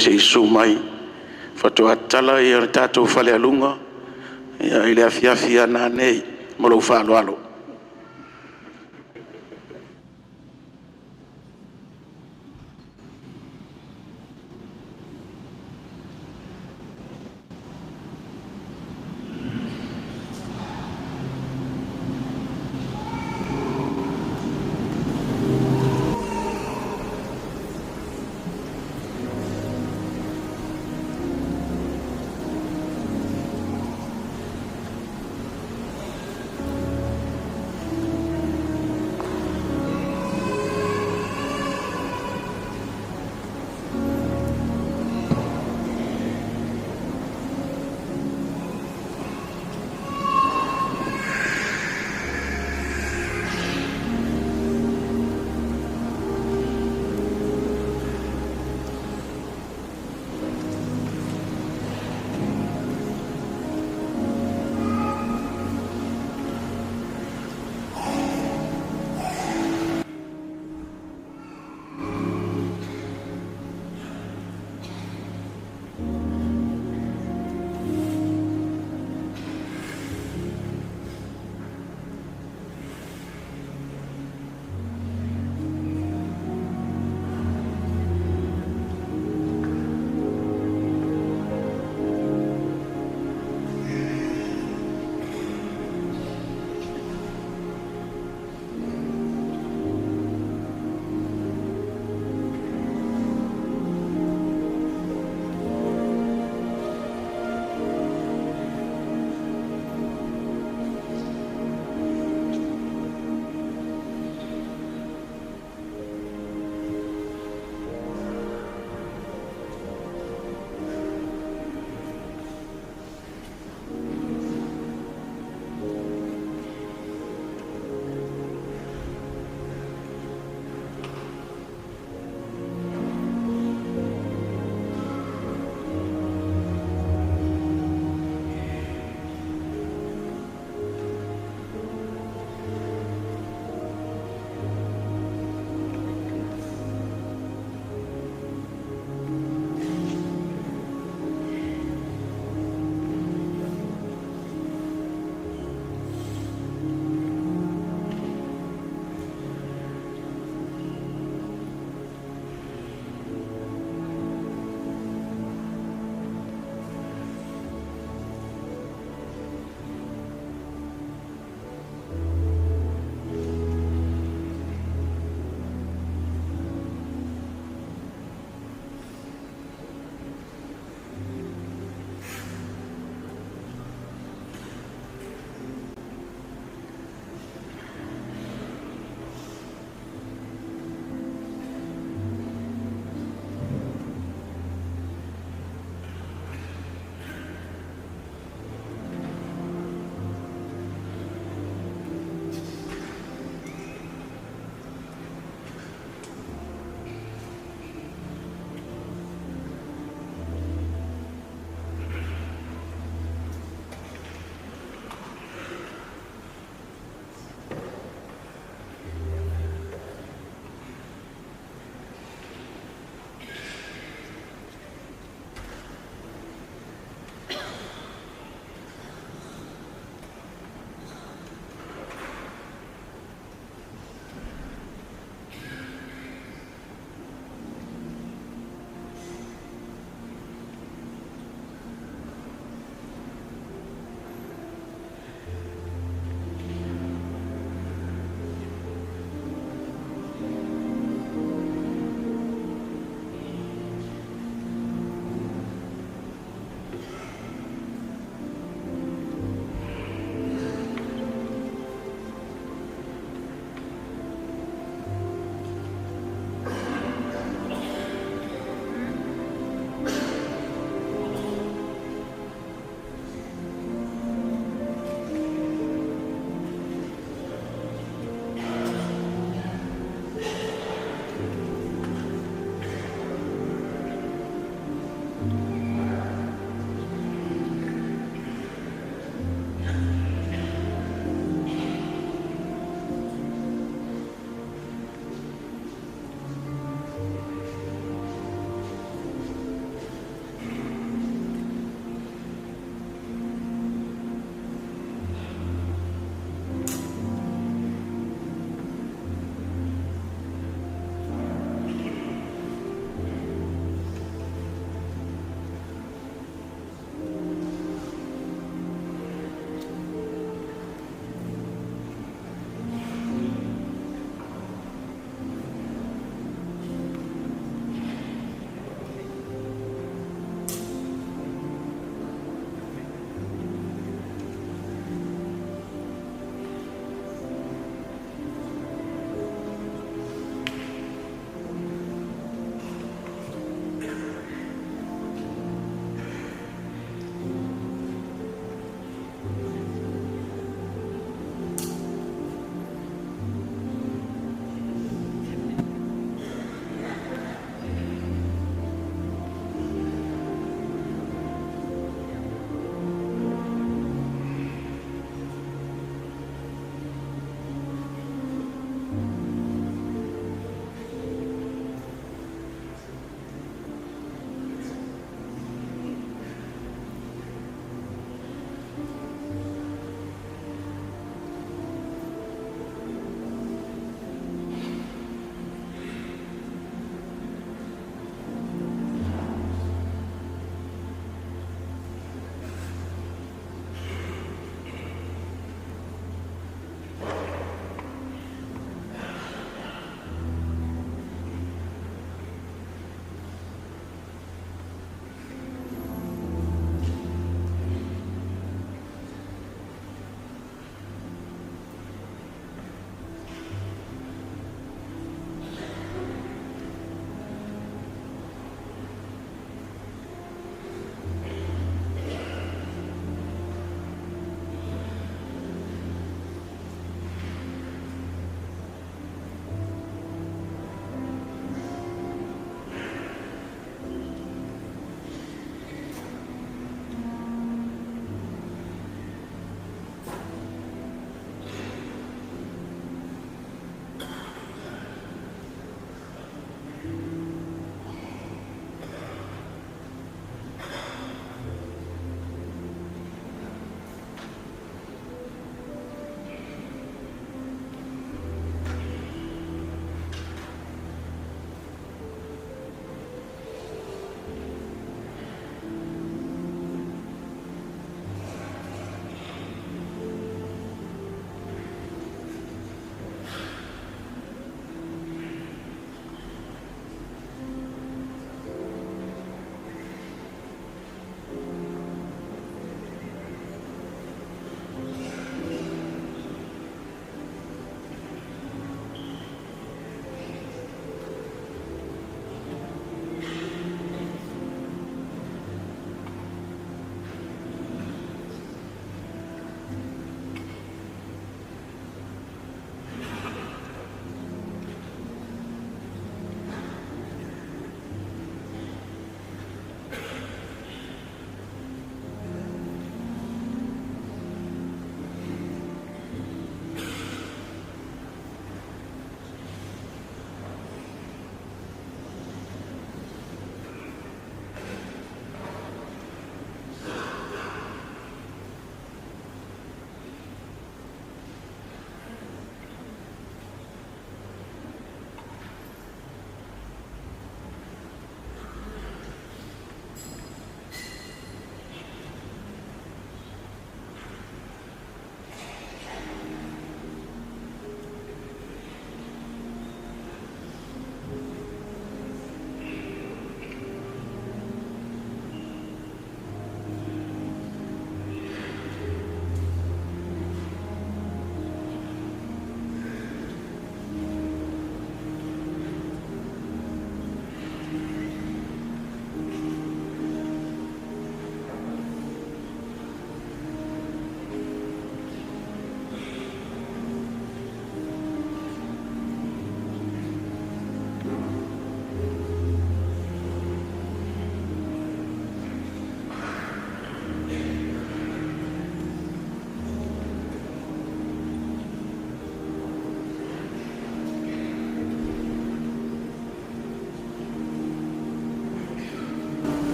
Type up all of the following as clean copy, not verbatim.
Se i susu mai faatoa tatala le tatou falelua i le afiafi a nanei. Ma lou faaaloalo.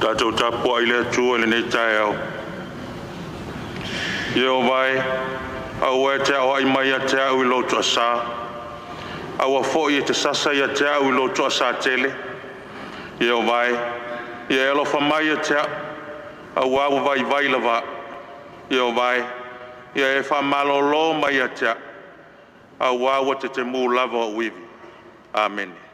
Tatou tapuai i le Atua i lenei taeao. Ieova e, aua e te aoai mai ia te au i lou toasa, aua foi e te sasa ia te au i lou toasa tele. Ieova e, ia e alofa mai ia te au, auā ua vaivai lava au. Ieova e, ia e faamalōlō mai ia te au, auā ua tetemū lava o'u ivi. Amene.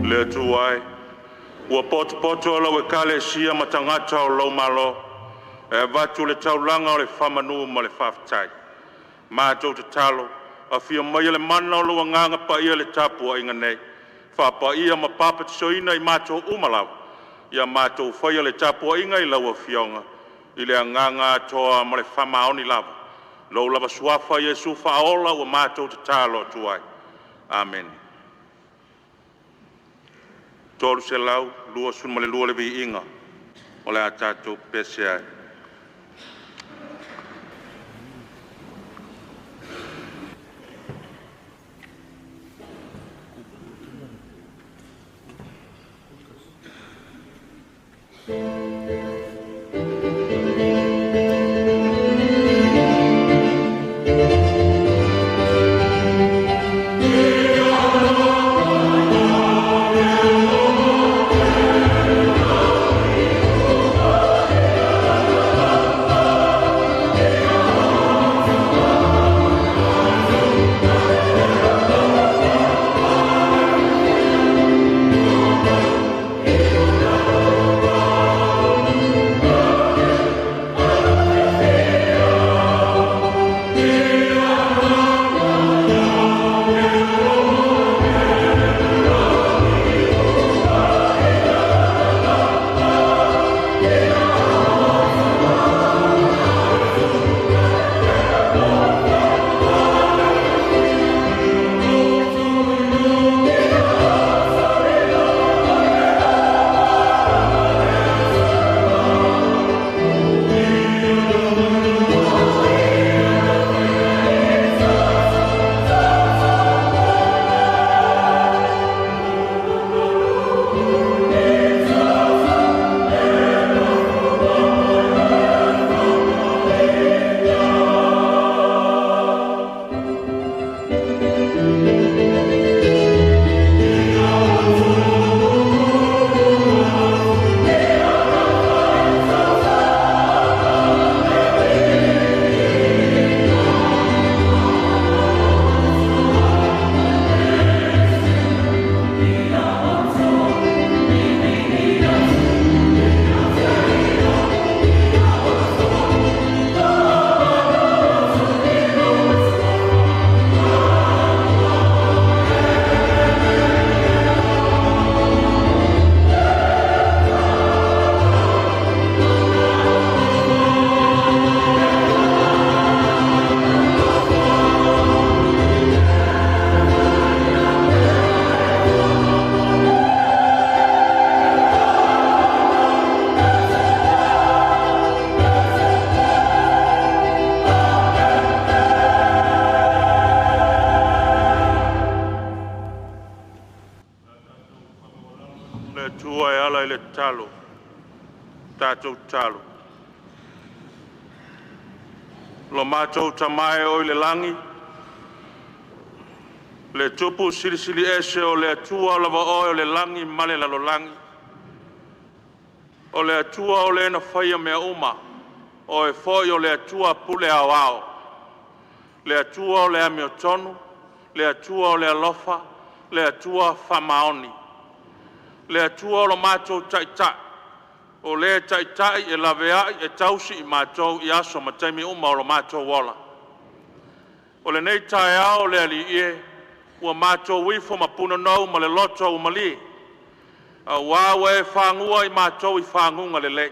Le Atua e, ua potopoto lau Ekalesia ma tagata o lou malo e avatu le taulaga o le faamanu ma le faafetai. Matou tatalo, afio maia le mana o lou Agaga Paia i le tapuaiga nei, faapaia ma papatisoina i matou uma lava, ia matou faia le tapuaiga i lau Afioga i le agaga atoa ma le faamaoni lava. I lou lava Suafa Iesu Faaola ua matou tatalo atu ai. Amene. 322 le viiga o le a tatou pepese ai. Atua e ala i le tatalo. Tatou tatalo. Lo matou Tama e oo i le lagi, le Tupu silisili ese o le Atua lava oe o le lagi ma le lalolagi, o le Atua o Le na faia mea uma, Oe foi o le Atua pule aoao, le Atua o le amiotonu, le Atua o le alofa, le Atua faamaoni, le Atua o lo matou Taitai, o Le Taitai e laveai e tausi i matou i aso ma taimi uma o lo matou ola. O lenei taeao le Alii e, ua matou ifo ma punonou ma le loto ua malie, auā ua e fagua i matou i faguga lelei.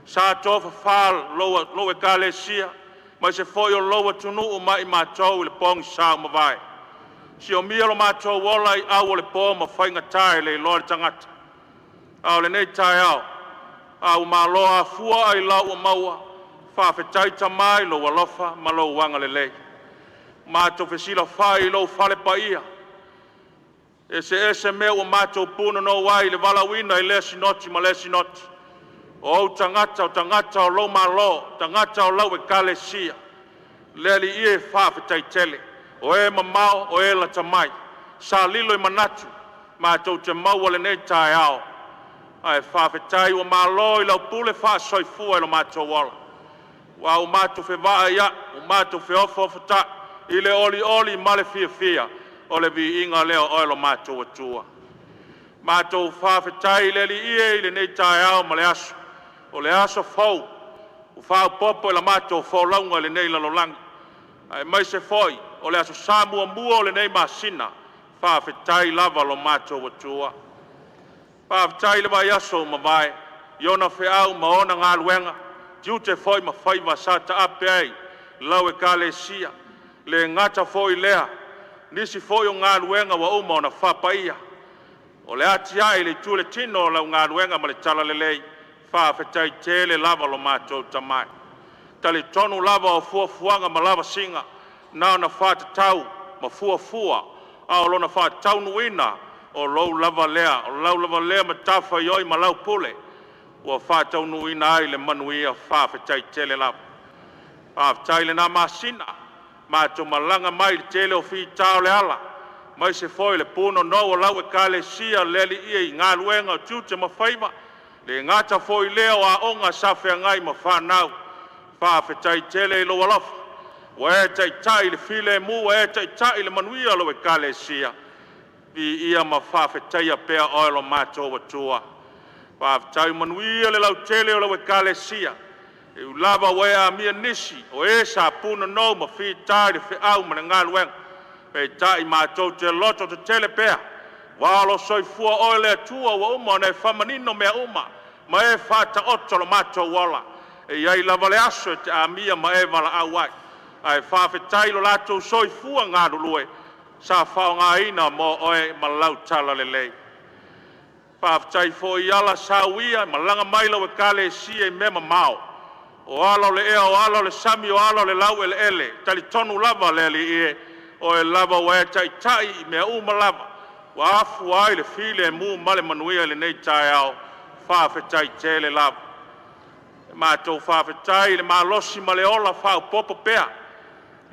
Sa tofafa lou Ekalesia aemaise foi o lou atunuu ma i matou i le pogisa ua mavae. Siomia lo matou ola i au o le po ma faigata e le iloa e le tagata. A o lenei taeao, a ua malo afua ailao ua maua, faafetai Tama i lou alofa ma lou agalelei. Ua matou fesilafai i lou fale paia, e eseese mea ua matou punonou ai i le valaauina i lea sinoti ma lea sinoti. O ou tagata, o tagata o lou malo, o tagata o lau Ekalesia. Le Alii e, faafetai tele, o e mamao o e lata mai, sa lilo i manatu matou te maua lenei taeao. Ae faafetai ua malo i lau pule faasoifua i lo matou ola, aua ua matou fevaaiai, ua matou feofaofata'i i le olioli ma le fiafia, o le viiga lea o Oe lo matou Atua. Matou faafetai i le Alii e i lenei taeao ma le aso, o le aso fou ua faaopoopo i la matou folauga i lenei lalolagi, aemaise foi o le Aso Sa muamua o lenei masina. Faafetai lava lo matou Atua. Faafetai i le vaiaso ua mavae i ona feau ma ona galuega, tiute foi ma faiva sa taape ai lau Ekalesia. E le gata foi i lea, o nisi foi o galuega ua uma ona faapaia, o le atiae i le itu o le tino o lau galuega ma le talalelei. Faafetai tele lava lo matou Tama. E talitonu lava o fuafuaga ma lavasiga na ona faatatau ma fuafua, a o lona faataunuuina o lou lava lea, o lau lava lea matafaioi ma lau pule ua faataunuuina ai le manuia. Faafetai tele lava. Faafetai i lena masina, matou malaga mai i le tele o fita o le ala, aemaise foi le punonou o lau Ekalesia le Alii e i galuega, o tiute ma faiva. E le gata foi i lea o aoga sa feagai ma fanau. Faafetai tele i lou alofa ua e taitai i le filemu, ua e taitai le manuia o lau Ekalesia. Viia ma faafetaia pea Oe lo matou Atua. Faafetai ua manuia le lautele o lau Ekalesia, e ui lava ua e amia nisi o e sa punonou ma fita i le feau ma le galuega, peitai matou te loto tetele pea, aua o lo o soifua Oe le Atua ua uma ona e faamanino mea uma ma e faataoto lo matou ola. E i ai lava le aso e te amia ma e valaau ai. Ae faafetai i lo latou soifua galulue sa faaaogaina mo Oe ma lau talalelei. Faafetai foi i ala sa uia e malaga mai lau Ekalesia i mea mamao, o ala o le ea, o ala o le sami, o ala o le laueleele, e talitonu lava le Alii e, o Oe lava ua e taitai i mea uma lava ua afua ai le filemu ma le manuia i lenei taeao. Faafetai tele lava. Matou te faafetai i le malosi ma le ola faaopoopo pea,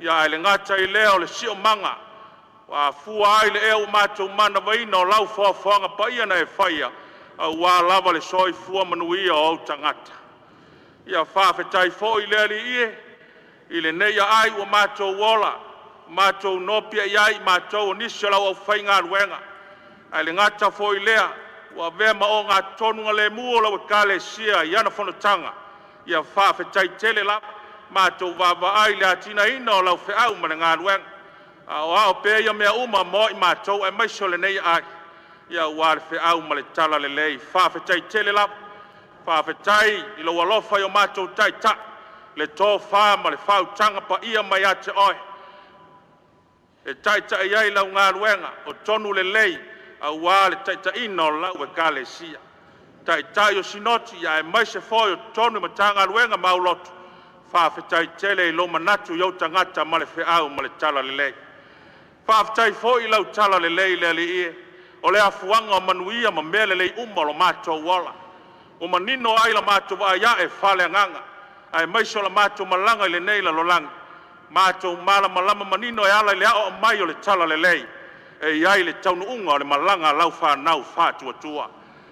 ae le gata i lea o le siosiomaga ua afua ai le ea ua matou manavaina o lau foafoaga paia na e faia aua lava le soifua manuia o ou tagata. Ia faafetai foi le Alii e i lenei aai ua matou ola, matou nopiai ai matou o nisi o lau aufaigaluega, ae le gata foi i lea ua avea ma ogatotonugalemu o lau Ekalesia i ana fonotaga. Ia faafetai tele lava. Matou vaavaai i le atinaeina o lau feau ma le galuega, a o ao pea ia mea uma mo i matou aemaise o lenei aai aua le feau ma le talalelei. Faafetai tele lava. Faafetai i lou alofa i o matou taitai, le tofa ma le faautaga paia mai ia te Oe e taitai ai lau galuega, o tonu lelei aua le taitaiina o lau Ekalesia. Taitai o Sinoti aemaise foi o totonu o Matagaluega ma aulotu, faafetai tele i lou manatu i ou tagata ma le feau ma le talalelei. Faafetai foi i lau talalelei le Alii e, O le afuaga o manuia ma mea lelei uma o lo matou ola, ua manino ai la matou vaai ae faaleagaga aemaise o le matou malaga i lenei lalolagi, matou malamalama manino e ala i le aoao mai o le Talalelei, e i ai le taunuuga o le malaga a lau fanau faatuatua.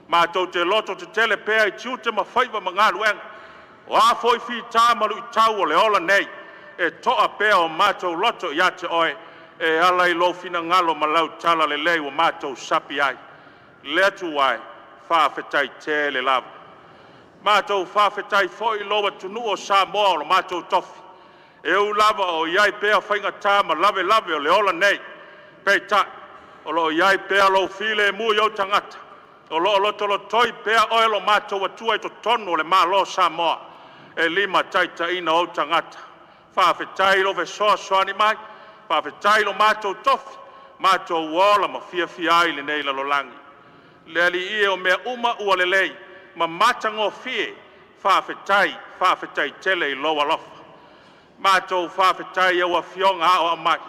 Matou te lototetele pea i tiute ma faiva ma galuega, o a foi fita ma luitau o le ola nei, e toa pea o matou loto ia te Oe e ala i lou finagalo ma lau talalelei ua matou sapi ai. Le Atua e, faafetai tele lava. Matou faafetai foi i lou atunuu o Samoa o lo matou tofi, e ui lava o i ai pea faigata ma lavelave o le ola nei, peitai o lo o i ai pea lou filemu i ou tagata, o lo o lotolotoi pea Oe lo matou Atua i totonu o le Malo o Samoa e limataitaiina ou tagata. Faafetai i lou fesoasoani mai, faafetai i lo matou tofi, matou ola ma fiafia ai i lenei lalolagi. Le Alii e, o mea uma ua lelei ma matagofie, faafetai, faafetai tele i lou alofa. Matou faafetai i au Afioga Aoao mai,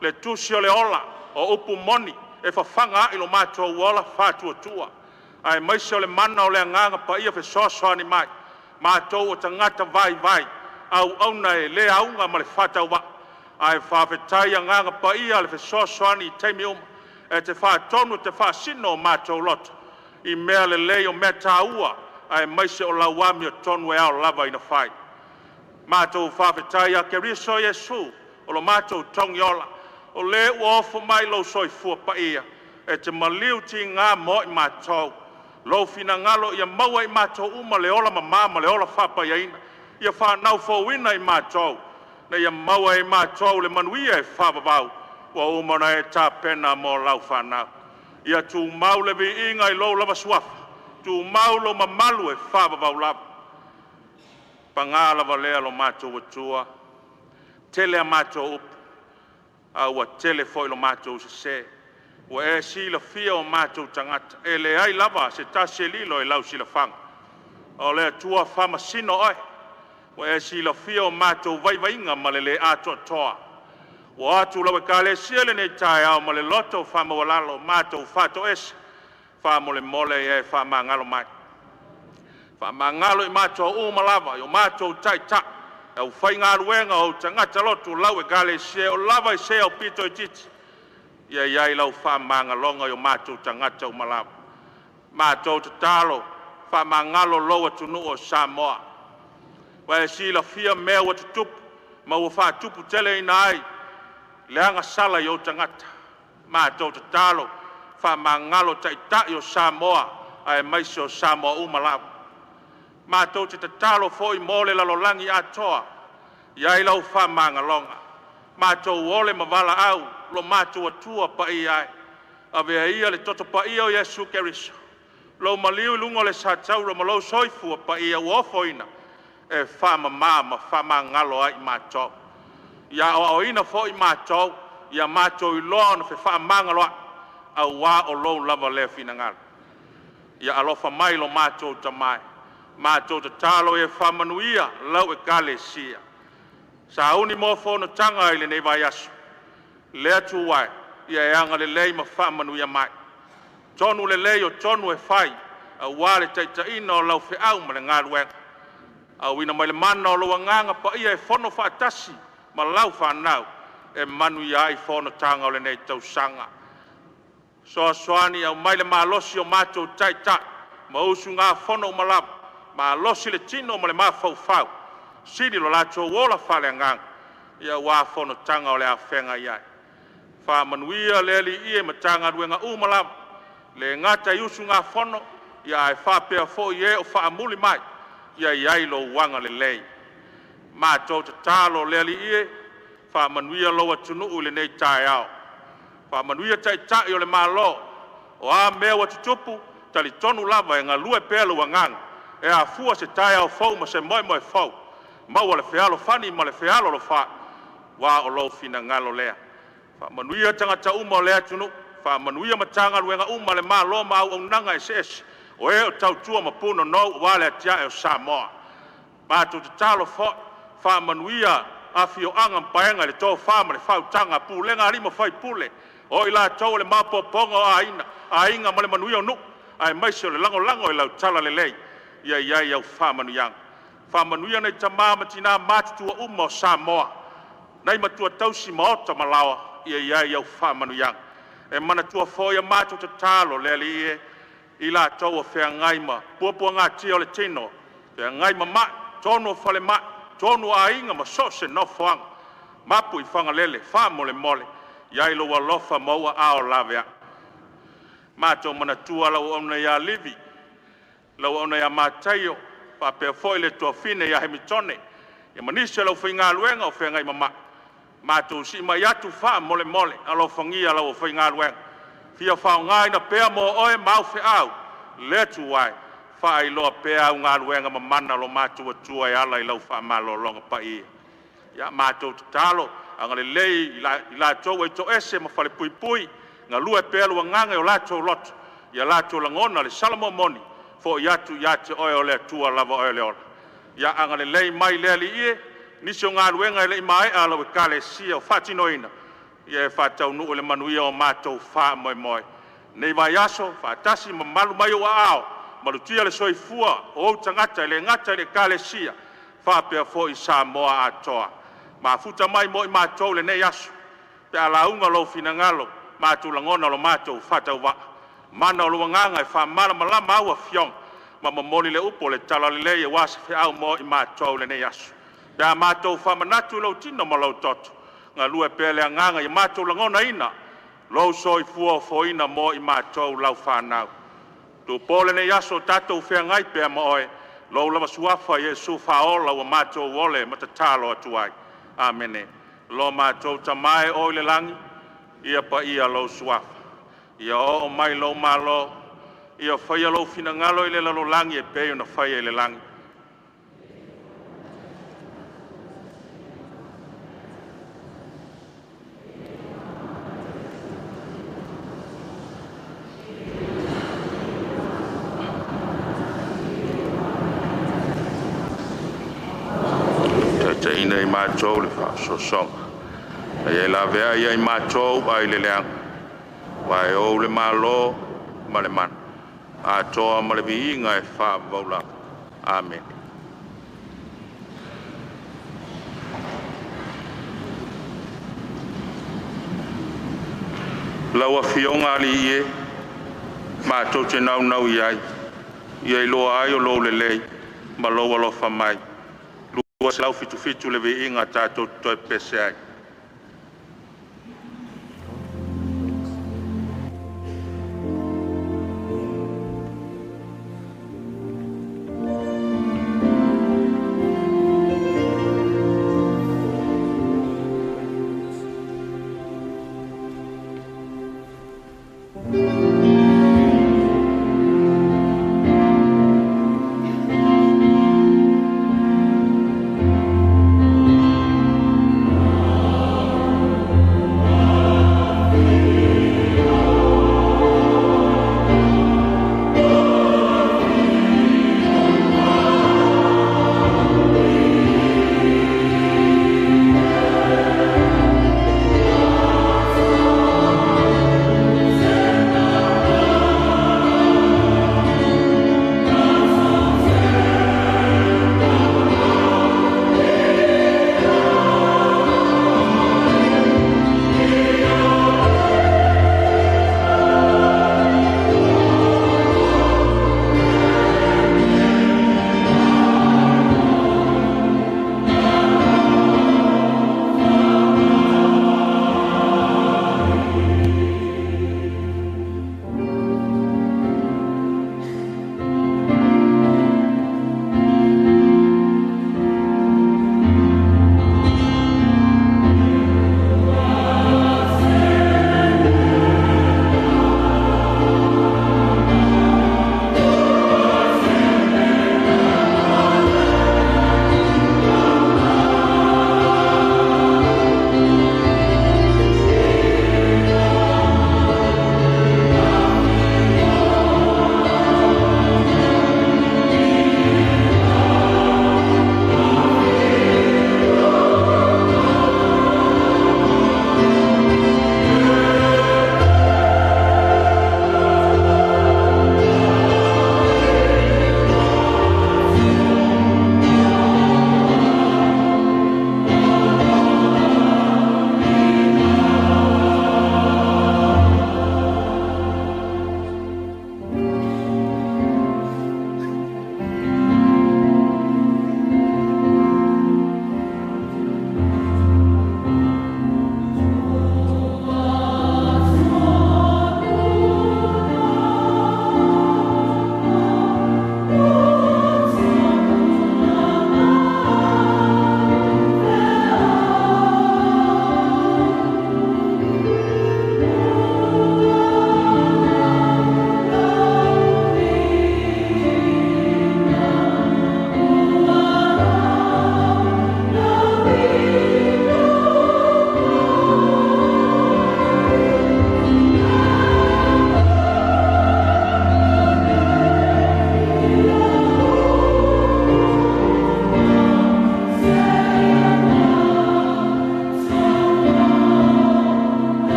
le tusi o le ola, o upu moni e fafaga ai lo matou ola faatuatua, aemaise o le mana o le Agaga Paia fesoasoani mai, matou o tagata vaivai, auauna e le auga ma le faatauvaa. Ae faafetai i Agaga Paia le fesoasoani i taimi uma, e te faatonu e te faasino o matou loto i mea lelei o mea taua, aemaise o lau amiotonu e ao lava ona fai. Matou faafetai ia Keriso Iesu o lo matou togiola, o Le ua ofo mai lou soifua paia e te maliu tiga mo i matou. Lou finagalo ia maua e i matou uma le ola mama ma le ola faapaiaina, ia fanau fouina i matou, ina ia maua e i matou le manuia e faavavau ua uma ona e tapena mo lau fanau. Ia tumau le viiga i lou lava Suafa, tumau lou mamalu e faavavau lava. Paga lava lea lo matou Atua, tele a matou upu a ua tele foi lo matou sese. Ua e silafia o matou tagata, e leai lava se tasi e lilo i lau silafaga. O le Atua faamasino Oe, ua e silafia o matou vaivaiga ma le le atoatoa. Ua o atu lau Ekalesia i lenei taeao ma le loto faamaualalo, matou faatoese, faamolemole ia e faamagalo mai. Faamagalo i matou uma lava, i o matou taitai, le aufaigaluega, o ou tagata lotu o lau Ekalesia e oo lava i se aupito itiiti, ia i ai lau faamagaloga i o matou tagata uma lava. Matou tatalo, faamagalo lou atunuu o Samoa. Ua e silafia mea ua tutupu ma ua faatuputeleina ai le agasala i ou tagata. Matou tatalo, faamagalo Taitai o Samoa aemaise o Samoa uma lava. Matou te tatalo foi mo le lalolagi atoa, i ai lau faamagaloga. Matou ole ma valaau lo matou Atua Paia e, avea ia le toto paia o Iesu Keriso, lou maliu i luga o le satauro ma lou soifua paia ua ofoina e faamama ma faamagalo ai i matou. Ia aoaoina foi matou ia matou iloa ona fefaamagaloai aua o lou lava lea finagalo. Ia alofa mai lo matou Tama e, matou tatalo ia e faamanuia lau Ekalesia. Sauni mo fonotaga i lenei vaiaso. Le Atua e, ia e agalelei ma faamanuia mai. Tonu lelei o tonu e fai aua le taitaiina o lau feau ma le galuega. Auina mai le mana o lou Agaga Paia e fono faatasi ma lau fanau e manuia ai fonotaga o lenei tausaga. Fesoasoani aumai le malosi i o matou taitai ma usugafono uma lava, malosi le tino ma le mafaufau, sili lo latou ola faaleagaga aua fonotaga o le a feagai ai. Faamanuia le Alii i Matagaluega uma lava, e le gata i usugafono ae faapea foi e o faamuli mai, ia i ai lou agalelei. Matou tatalo le Alii e, faamanuia lou atunuu i lenei taeao. Faamanuia Taitai o le Malo, o a mea ua tutupu, talitonu lava e galue pea lou agaga e afua se taeao fou ma se moemoe fou, maua le fealofani ma le fealolofa aua o lou finagalo lea. Faamanuia tagata uma o le atunuu, faamanuia Matagaluega uma a le Malo ma auaunaga eseese o e o tautua ma punonou aua le atiae o Samoa. Matou tatalo foi, faamanuia afioaga ma paega i le tofa ma le faautaga, pulega a alii ma faipule, o i latou o le maopoopoga o aiga, aiga ma le manuia o nuu, aemaise o le lagolago i lau talalelei ia i ai au faamanuiaga. Faamanuia nai tama ma tina matutua uma o Samoa, nai matua tausii maota ma laoa, ia i ai au faamanuiaga. E manatua foi a matou tatalo le Alii e, i latou o feagai ma puapuagatia o le tino, feagai ma mai i totonu o falemai, totonu o aiga ma so o se nofoaga. Mapu i Fagalele faamolemole, i ai lou alofa ma ou aao laveai. Matou manatua lau auauna ia Livi, lau auauna ia Mataio faapea foi le tuafafine ia Hemitone ma nisi o le aufaigaluega o feagai ma mai, matou siimai atu faamolemole, alofagia lau aufaigaluega, fia faaaogaina pea mo oe ma au feau le Atua e, faailoa pea au galuega mamana a lo matou Atua e ala i lau faamalologa paia. Ia matou tatalo, agalelei i latou ua toese ma falepuipui, galue pea lou agaga i o latou loto, ia latou lagona le salamo moni, foi atu ia te Oe o le Atua lava o Oe o le ola. Ia agalelei mai le Alii e, nisi o galuega e le i maea a lau Ekalesia o faatinoina, ia e faataunuu i le manuia o matou faamoemoe. I lenei vaiaso faatasi ma mamalu mai ou aao, malutia le soifua o ou tagata e le gata i le Ekalesia faapea foi Samoa atoa. Mafuta mai mo i matou lenei aso pe a lauga lou finagalo, matou lagona lo matou faatauvaa. Mana o lou agaga e faamalamalama au afioga ma momoli le upu o le talalelei aua se feau mo i matou i lenei aso. Pe a matou faamanatu i lou tino ma lou toto, galue pea le agaga ia matou lagonaina lou soifua ofoina mo i matou lau fanau. Tolopo lenei aso o tatou feagai pea ma oe, lou lava suafa Iesu faaola ua matou ole ma tatalo atu ai. Amene. Lo matou Tama e oo i le lagi, ia paia lou suafa, ia oo mai lou malo, ia faia lou finagalo i le lalolagi e pei ona faia i le lagi. Taitaiina i matou le faasoasoaga, a ia laveai ia i matou ai le leaga, aua e ou le malo ma le mana, atoa ma le viiga e faavavau lava. Amene. Lau Afioga Alii e, matou te naunau i ai, ia iloa ai o lou lelei ma lou alofa mai. 277 le viiga tatou te toe pepese ai.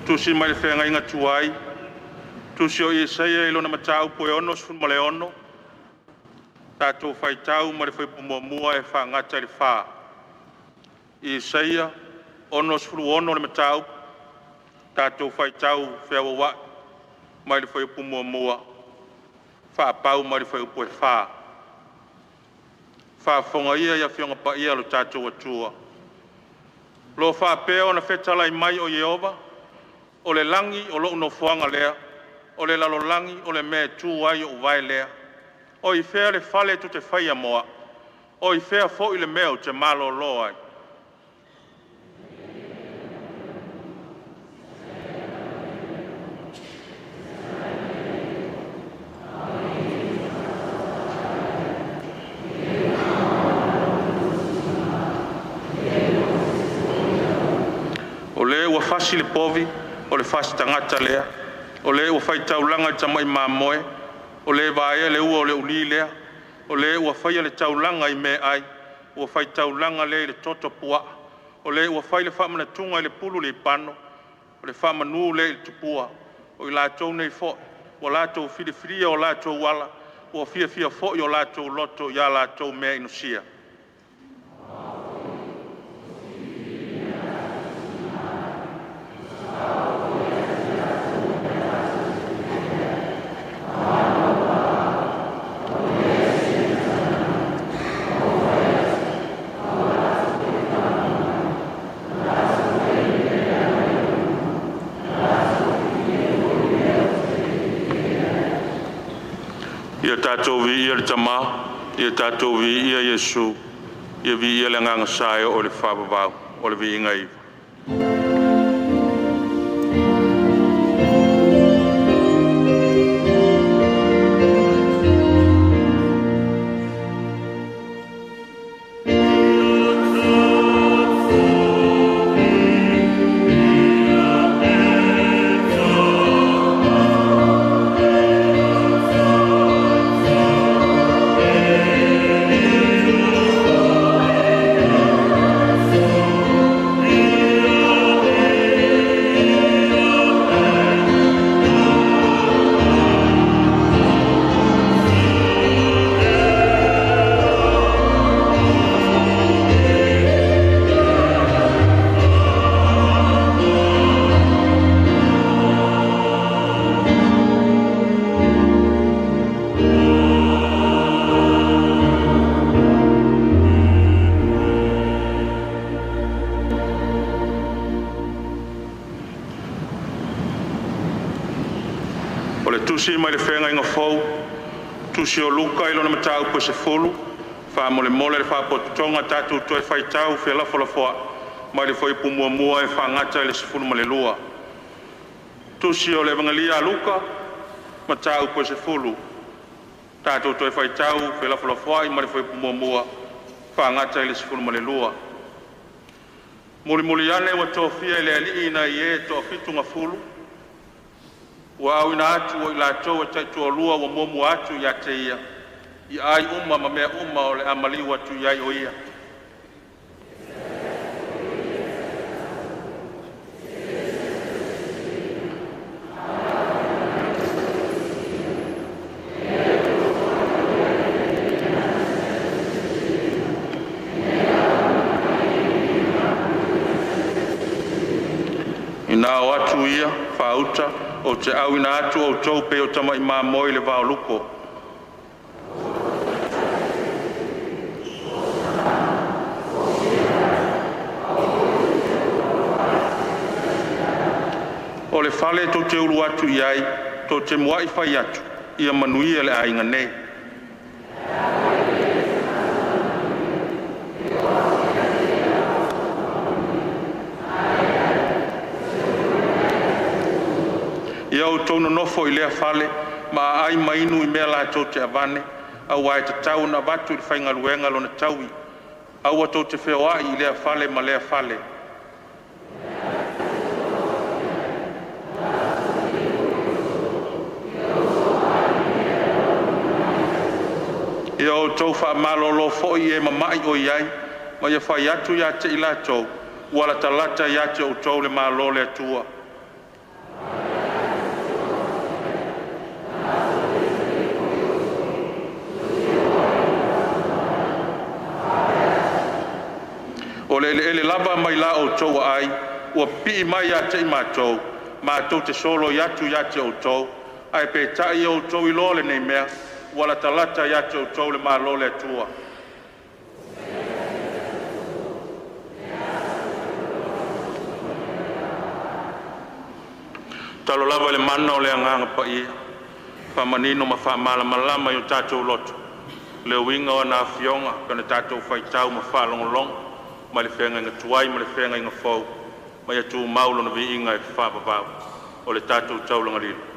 Tusi mai le Feagaiga Tuai, Tusi o Isaia i lona mataupu e 66, tatou faitau ma le fuaiupu 1 e faagata i le 4. Isaia 66 le mataupu, tatou faitau feagaiai mai le fuaiupu 1 faapau mai le fuaiupu e 4. Faafofoga ia i Afioga Paia a lo tatou Atua. O lo o faapea ona fetalai mai o Ieova, o le lagi o lou nofoaga lea, o le lalolagi o le mea e tu ai ou vae lea. O i fea le fale tou te faia mo au? O i fea foi le mea ou te malolo ai? O le ua fasi le povi, o le fasi tagata lea, o le ua fai taulaga i le tamai mamoe, o le e vaea le ua o le ulī lea, o le ua faia le taulaga i meaai, ua fai taulaga lea i le toto puaa, o le ua fai le faamanatuga i le pulu le ipano, o le faamanu lea i le tupua. O i latou nei foi ua latou filifilia o latou ala, ua fiafia foi o latou loto ia latou meainosia. Ia tatou viia le Tama, ia tatou viia Iesu, ia viia le Agaga Sa e oo i le faavavau. O le viiga ia. O le tusi mai le Feagaiga Fou, tusi o Luka i lona mataupu e 10, faamolemole le faapotopotoga tatou toe faitau felafolafoai mai le fuaiupu 1 e faagata i le 12. Tusi o le Avegalia a Luka, mataupu e 10, tatou toe faitau felafolafoai mai le fuaiupu 1 faagata i le 12. Mulimuli ane ua tofia e le Alii nai e toafitugafulu, ua auina atu o i latou e taitoalua ua muamua atu ia te ia, i ai uma ma mea uma o le a maliu atu ai o ia. Ina o atu ia faauta, ou te auina atu outou pei o tamai mamoe i le vaoluko. O le fale tou te ulu atu i ai, tou te muai fai atu, ia manuia le aiga nei. Ia outou nonofo i lea fale ma aai ma inu i mea latou te avane, aua e tatau ona avatu i le faigaluega lona taui. Aua tou te feoai i lea fale ma lea fale. Ia outou faamalolo foi i e mamai o i ai, ma ia fai atu ia te i latou, ua latalata ia te outou le Malo o le Atua. O le eleele lava mai la outou aai ua pipii mai ia te i matou, matou te soloi atu ia te outou, ae peitai ia outou iloa lenei mea, ua latalata ia te outou le Malo o le Atua.” Tatalo lava i le mana o le Agaga Paia e faamanino ma faamalamalama i o tatou loto le uiga o ana Afioga e pei ona tatou faitau ma faalogologo mai le Feagaiga Tuai ma le Feagaiga Fou, ma ia tumau Lona viiga e faavavau. O le tatou taulaga lilo.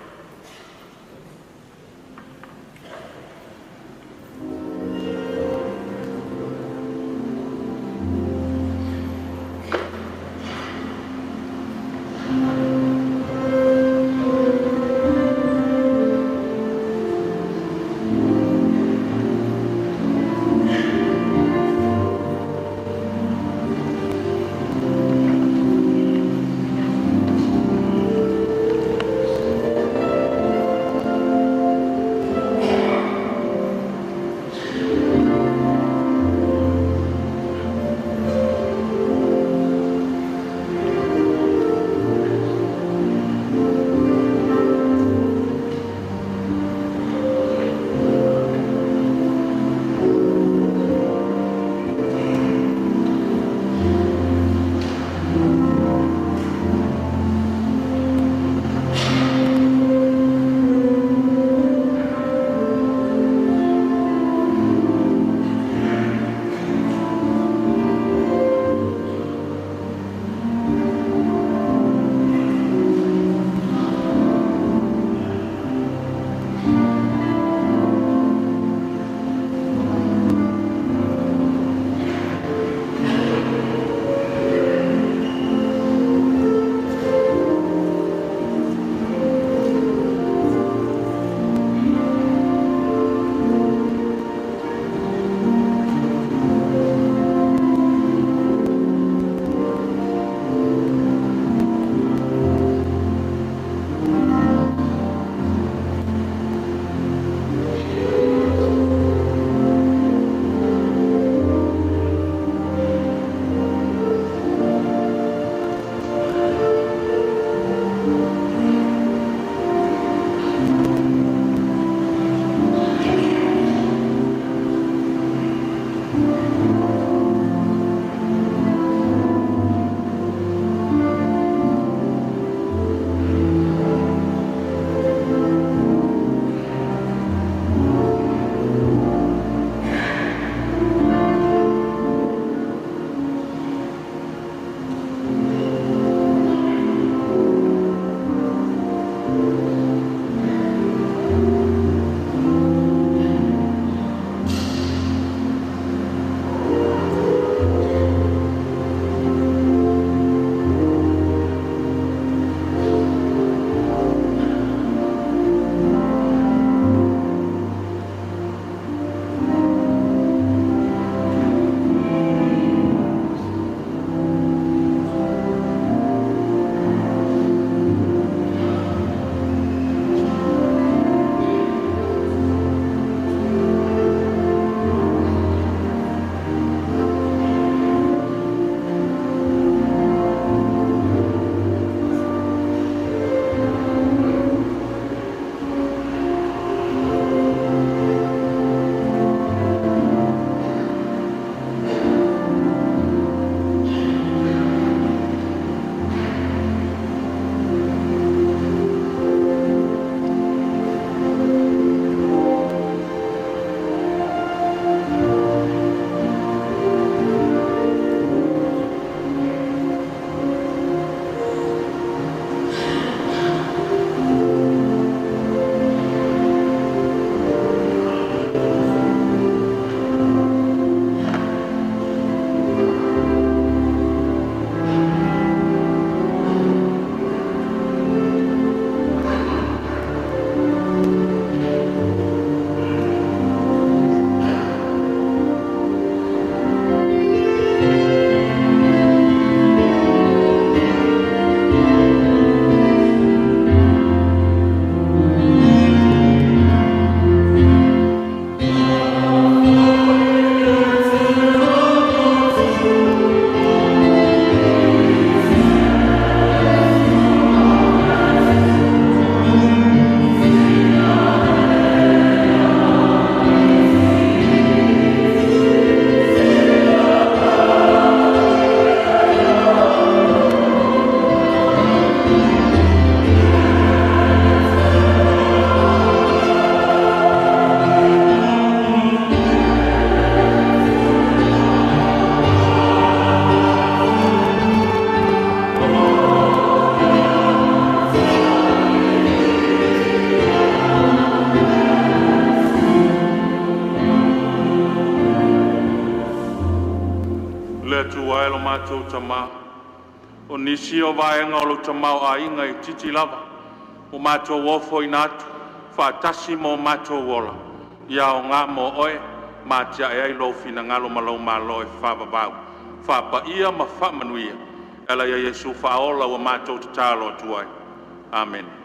Le Atua e lo matou Tama, o nisi o vaega o lou tamaoaiga e itiiti lava, ua matou ofoina atu faatasi ma o matou ola, ia aoga mo Oe ma atiae ai Lou finagalo ma Lou Malo e faavavau, faapaia ma faamanuia e ala ia Iesu Faaola ua matou tatalo atu ai. Amene.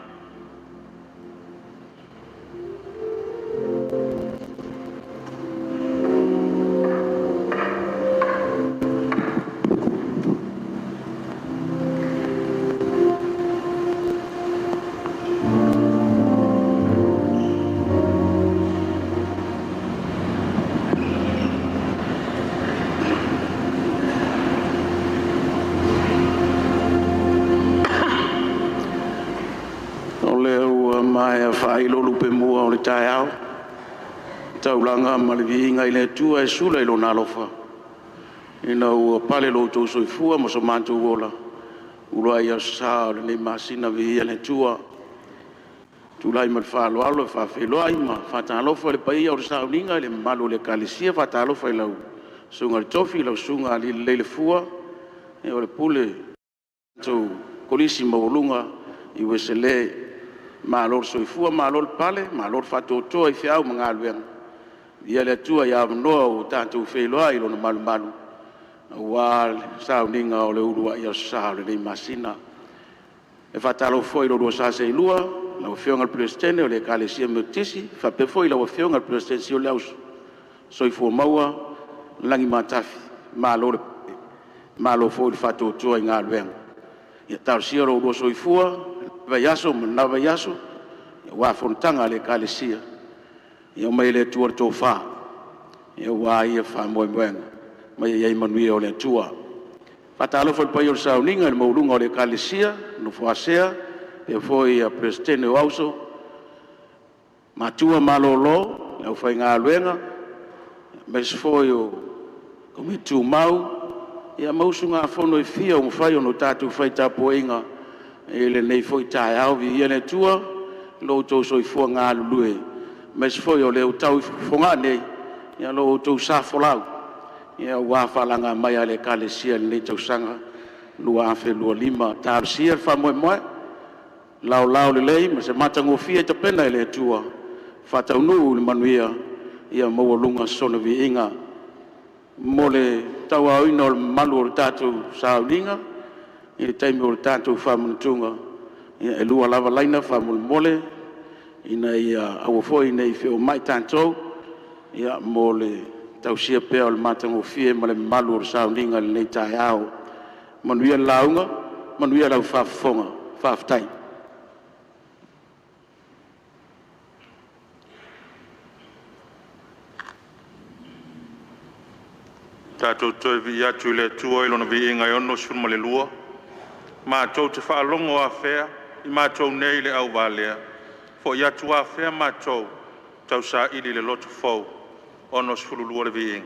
O lea ua maea faailo lupe mua o le taeao, taulaga ma le viiga i le Atua e sula i Lona alofa ina ua pale lo outou soifua ma so matou ola, uluai aso sa o lenei masina. Viia le Atua. E tulai ma le faaaloalo e faafeiloai ma faatalofa i le paia o le sauniga i le mamalu o le Ekalesia. E faatalofa i lau Susuga i le Tofi, lau Susuga Alii-lelei-le-Fua, o le Pule o le tatou Kolisi Maualuga i Uesele. Malo le soifua malo le pale, malo le faatoatoa i feau ma galuega. Viia le Atua i avanoa ua tatou feiloai i Lona malumalu aua le sauniga o le uluai aso sa o lenei masina. E faatalofa foi i lo oulua sa seelua, lau Afioga i le Peresetene o le Ekalesia Metotisi faapea foi lau Afioga i le Peresetene o le Ausoifua Maua Lagi-matafi, malo le pale, malo foi le faatoatoa i galuega. Ia talosia lo oulua soifua i lenei vaiaso ma lena vaiaso aua fonotaga a le Ekalesia. Ia aumai e le Atua le tofa aua ia faamoemoega ma ia i ai manuia o le Atua. E faatalofa i le paia o le sauniga i le maualuga o le Ekalesia, le nofo a sea faapea foi Peresetene o Auso, matua malolo, le aufaigaluega aemaise foi o Komiti Tumau ma usugafono e fia ua mafai ona tatou fai tapuaiga i lenei foi taeao. Viia le Atua i lo outou soifua galulue aemaise foi o lea ua tau i Fogaa nei lo outou sa folau aua faalagamaea a le Ekalesia i lenei tausaga 2025. Talosia le faamoemoe, laolao lelei ma se matagofie tapena e le Atua e faataunuu i le manuia ia maualuga sona viiga. Mo le tauaoina o le mamalu o le tatou sauniga i le taimi o le tatou faamanatuga, ia e lua lava laina faamolemole ina ia aua foi ne i feomai tatou mo le tausia pea o le matagofie ma le mamalu o le sauniga i lenei taeao. Manuia le lauga, manuia lau faafofoga. Faafetai. Tatou toe vivii atu i le Atua i Lona viiga e 62, matou te faalogo afea i matou nei le auvalea, foi atu afea matou tausaili le loto fou. 62 le viiga.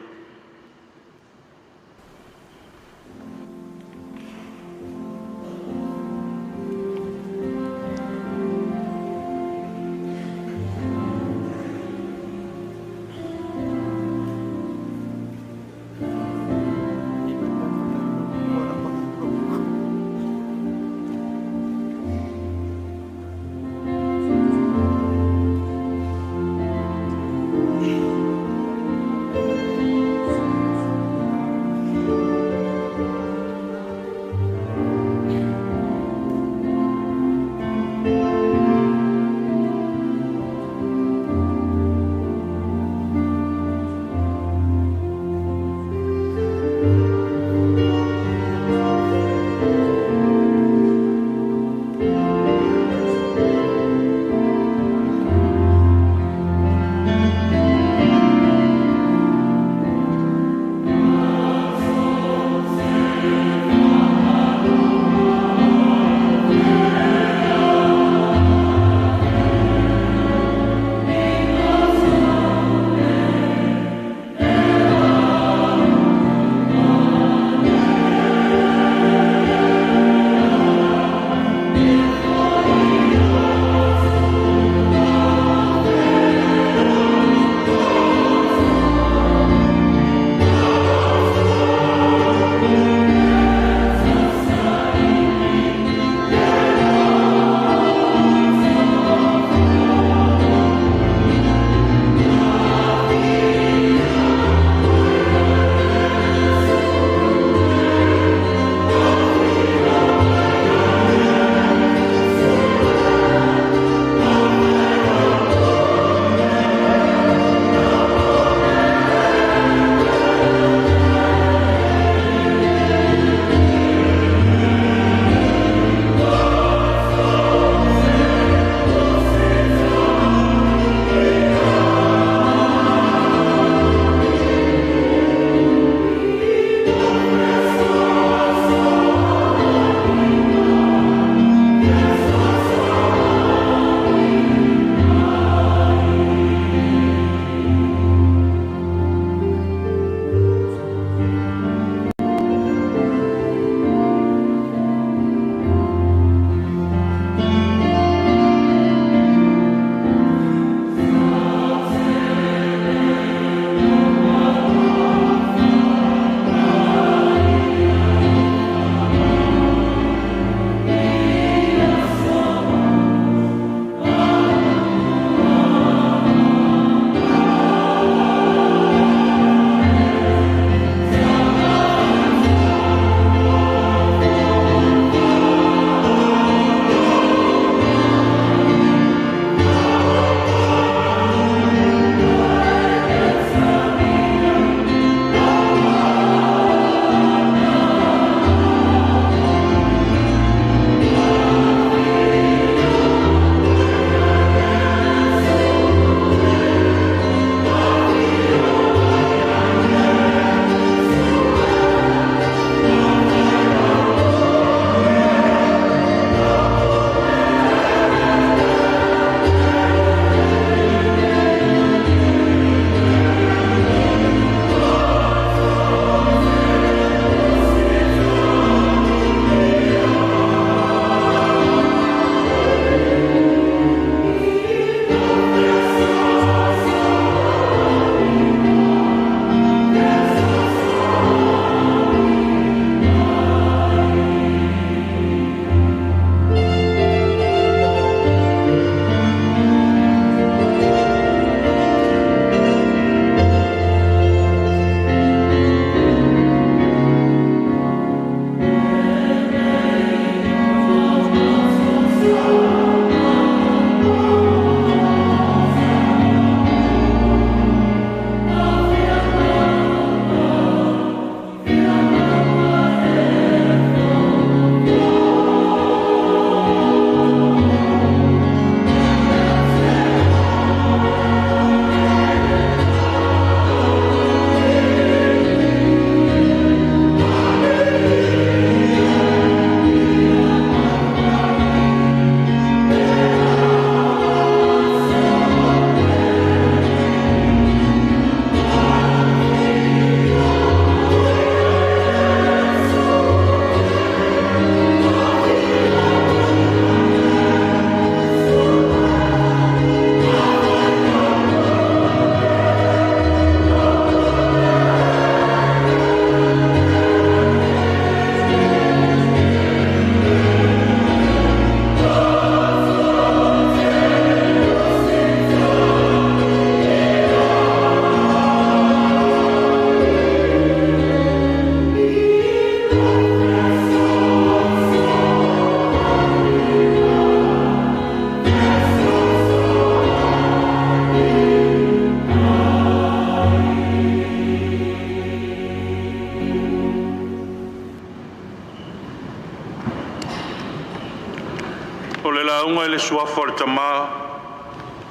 O le lauga i le Suafa o le Tama,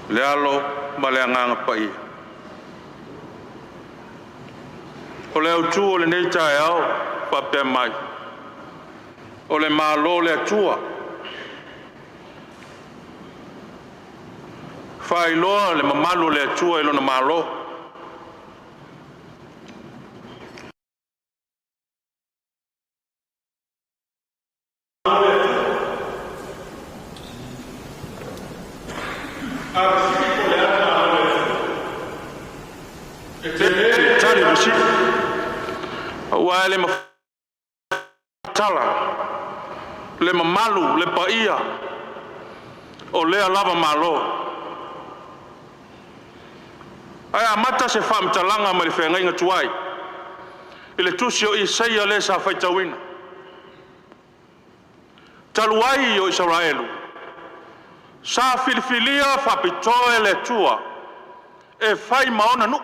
le Alo ma le Agaga Paia. O le autu o lenei taeao faapea mai, o le Malo o le Atua. Faailoa le mamalu o le Atua i lona Malo. Tali o le fesili, aua e le tala le mamalu, le paia o lea lava Malo. Ae amata se faamatalaga mai le feagaiga tuai i le tusi o Isaia lea sa faitauina. Talu ai o Isaraelu, sa filifilia faapitoa e le Atua e fai ma ona nuu,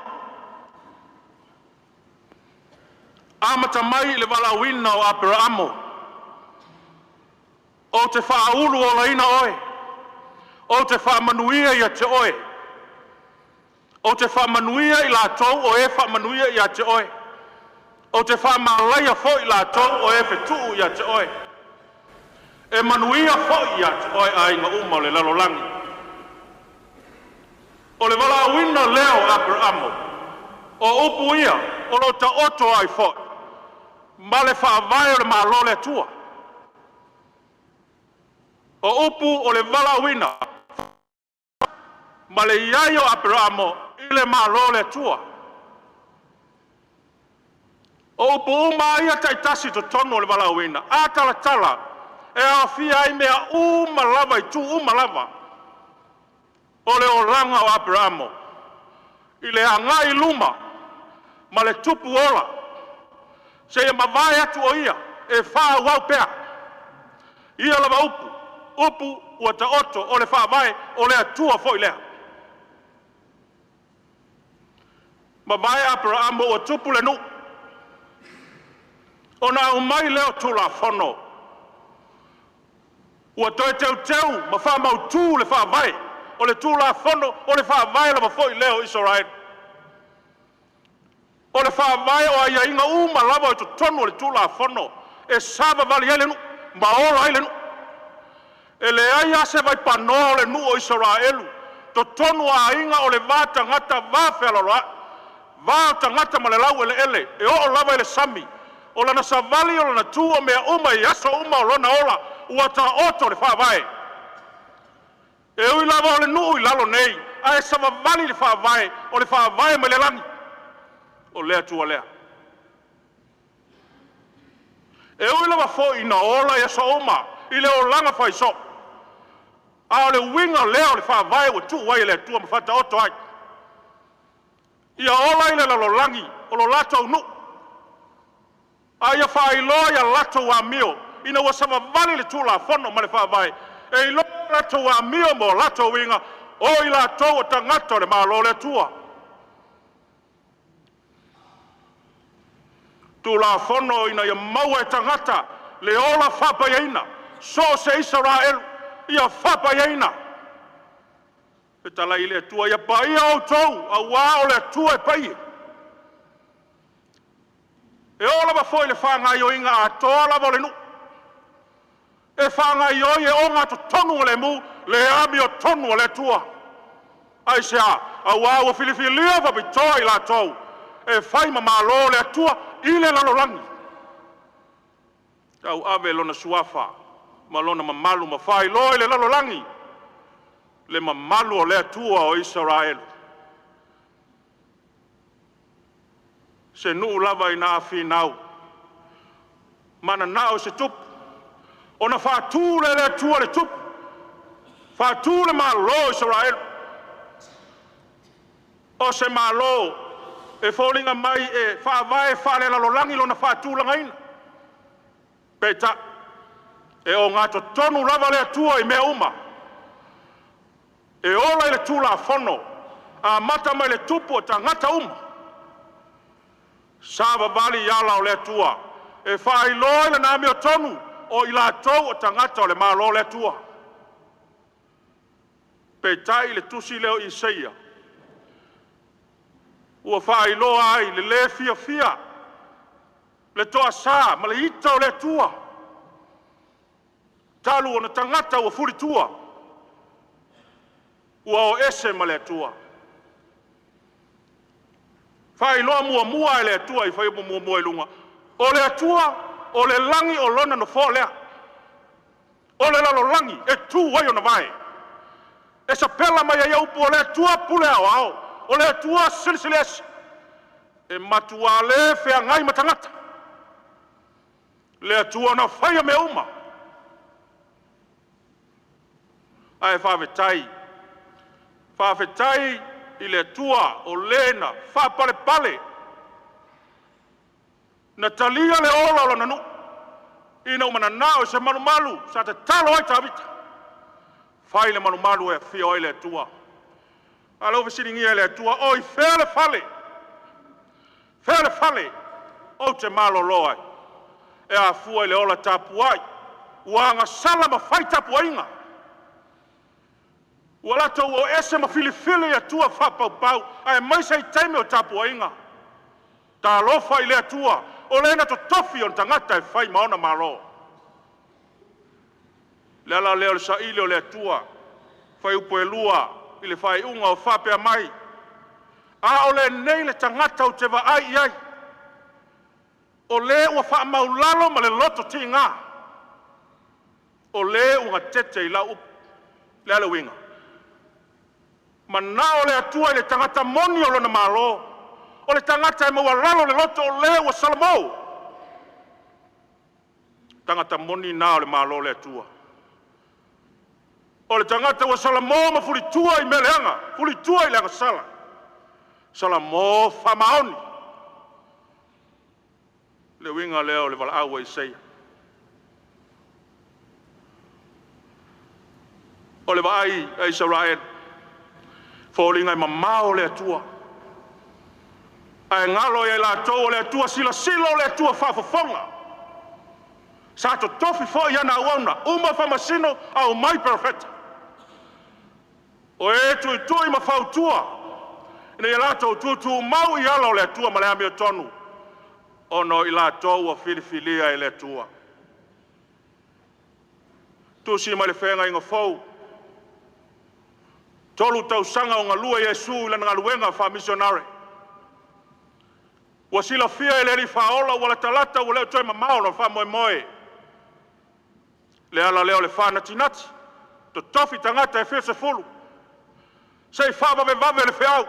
amata mai i le valaauina o Aperamo, ou te faauluuluina oe, ou te faamanuia ia te oe, ou te faamanuia i latou o e faamanuia ia te oe, ou te faamalaia foi i latou o e fetuu ia te oe. E manuia foi ia te oe aiga uma o le lalolagi. O le valaauina lea o Aperamo, o upu ia o lo o taoto ai foi ma le faavae o le Malo o le Atua. O upu o le valaauina ma le i ai o Aperamo i le Malo o le Atua. O upu uma lava ia taitasi i totonu o le valaauina, a talatala, e aofia ai mea uma lava, itu uma lava o le olaga o Aperamo i le agai i luma ma le tupu ola seia mavae atu o ia e faaauau pea ia lava upu, upu ua taoto o le faavae o le Atua foi lea. Mavae Aperamo ua tupu le nuu, ona aumai lea o Tulafono ua toe teuteu ma faamautu le faavae. O le Tulafono o le faavae lava foi lea o Isaraelu. O le faavae o aiaiga uma lava i totonu o le Tulafono e savavali ai le nuu ma ola ai le nuu. E leai lava se vaipanoa o le nuu o Isaraelu, totonu o aiga o le va tagata va fealoaloai, va o tagata ma le laueleele e oo lava i le sami. O lana savali, o lana tu, o mea uma i aso uma o lona ola, ua taoto le faavae. E ui lava o le nuu i lalo nei, ae savavali le faavae, o le faavae mai le lagi, o le Atua lea. E ui lava foi ina ola i aso uma i le olaga faisoo, a o le uiga lea o le faavae ua tuu ai e le Atua ma faataoto ai, ia ola i le lalolagi o lo latou nuu, a ia faailoa i a latou amio ina ua savavali le Tulafono ma le Faavae, e iloa a latou amio ma o latou uiga, o i latou o tagata o le Malo o le Atua. Tulafono ina ia maua e tagata le ola faapaia, so o se Isaraelu, ia faapaia. Fetalai i le Atua, ia paia outou aua o le Atua e paia. E oo lava foi i le faagaoioiga atoa lava o le nuu, e faagaioi e ogatotonu le amiotonu a le Atua. Aisea? Aua ua filifilia faapitoa i latou e fai ma Malo o le Atua i le lalolagi. Tauave Lona Suafa ma Lona mamalu ma faailoa i le lalolagi le mamalu o le Atua o Isaraelu. Se nuu lava ina a finau mananao i se tupu, ona faatu lea e le Atua le tupu, faatu le Malo o Isaraelu. O se Malo e foliga mai e faavae faalelalolagi lona faatulagaina, peitai e ogatotonu lava le Atua i mea uma. E ola i le Tulafono, amata mai le tupu o tagata uma. Savavali i ala o le Atua e faailoa i lana amiotonu o i latou o tagata o le Malo o le Atua. Peitai le tusi lea o Isaia ua faailoa ai le le fiafia, le toasa ma le ita o le Atua talu ona tagata ua fulitua, ua o ese ma le Atua. Faailoa muamua e le Atua i fuaiupu muamua i luga, o le Atua o le lagi o lona nofoa lea, o le lalolagi e tu ai ona vae. E sapela mai ai ia upu o le Atua pule aoao, o le Atua silisili ese, e matua le feagai ma tagata, le Atua na faia mea uma. Ae faafetai, faafetai i le Atua o Le na faapalepale, na talia le ola o Lona nuu ina ua mananao i se malumalu. Sa tatalo ai Tavita, fai le malumalu e afio ai le Atua. A lea ua fesiligia e le Atua, o i fea le fale? Fea le fale ou te malolo ai? E afua i le ola tapuai ua agasala ma fai tapuaiga, ua latou o ese ma filifili atua faapaupau, aemaise i taimi o tapuaiga. Talofa i le Atua, o Le na totofi ona tagata e fai ma ona malo. O le ala lea o le saili o le Atua, fuaiupu 2 i le faaiuga o faapea mai, a o lenei le tagata ou te vaai i ai, o le ua faamaualalo ma le loto tiga, o le ua gatete i lau upu. O le a le uiga? Manao le Atua i le tagata moni o lona malo, o le tagata e maualalo le loto, o le ua salamo. O tagata moni na o le Malo o le Atua. O le tagata ua salamo ma fulitua i mea leaga, fulitua i le agasala, salamo faamaoni. O le uiga lea o le valaau a Isaia. O le vaai a Isaraelu, e foliga e mamao le Atua, ae galo ia i latou o le Atua silasila, o le Atua faafofoga. Sa totofi foi ana auauna, uma faamasino, aumai perofeta. O e tuitui ma fautua ina ia latou tutumau i ala o le Atua ma le amiotonu, ona o i latou ua filifilia e le Atua. Tusi mai le Feagaiga Fou, 3 tausaga o galue Iesu i lana galuega faamisionare. Ua silafia e le Alii Faaola ua latalata ua le o toe mamao lona faamoemoe. Le ala lea o le faanatinati, totofi tagata e fia sefulu se i faavavevave le feau,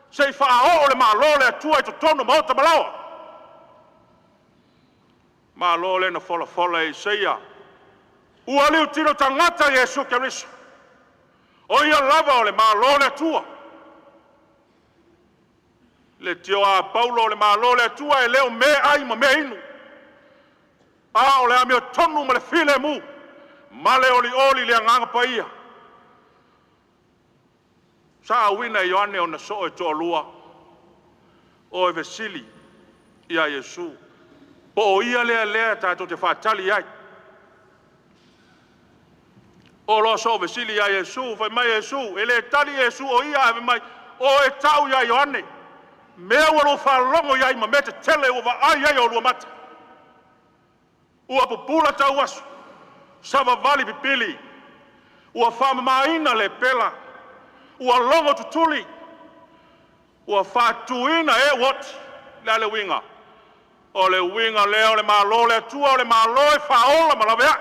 se i faaoo le malo o le Atua i totonu o maota ma laoa. Malo lea na folafola e Isaia, ua liutino tagata Iesu Keriso, o Ia lava o le Malo o le Atua. Leitio a Paulo o le Malo o le Atua e le o meaai ma meainu, a o le amiotonu ma le filemu ma le olioli i le Agaga Paia. Sa auina e Ioane ona soo e toalua o e fesili ia Iesu, po o ia lea tatou te faatali i ai. O loa soo fesili ia Iesu, fai mai Iesu, e le tali Iesu o ia, ae fai mai, o e tau ia Ioane, mea ua lua faalogo i ai ma mea tetele ua vaai ai oulua mata. Ua pupula tauaso, savavali pipili, ua faamamaina lepela, ua logo tutuli, ua faatuina e ua oti. O le a le uiga? O le uiga lea o le Malo o le Atua, o le Malo e faaola ma laveai.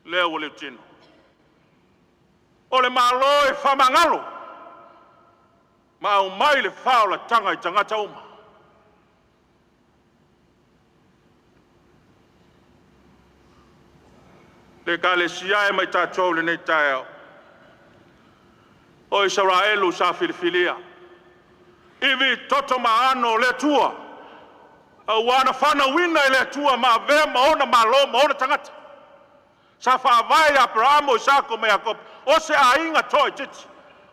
Lea ua liutino. O le Malo e faamagalo ma aumai le faaolataga i tagata uma. Le Ekalesia e ma i tatou i lenei taeao, o Isaraelu sa filifilia, ivi toto ma ano o le Atua, aua na fanauina e le Atua ma avea ma ona malo ma ona tagata. Sa faavae ia Aperamo, Isako ma Iakopo, o se aiga toaitiiti,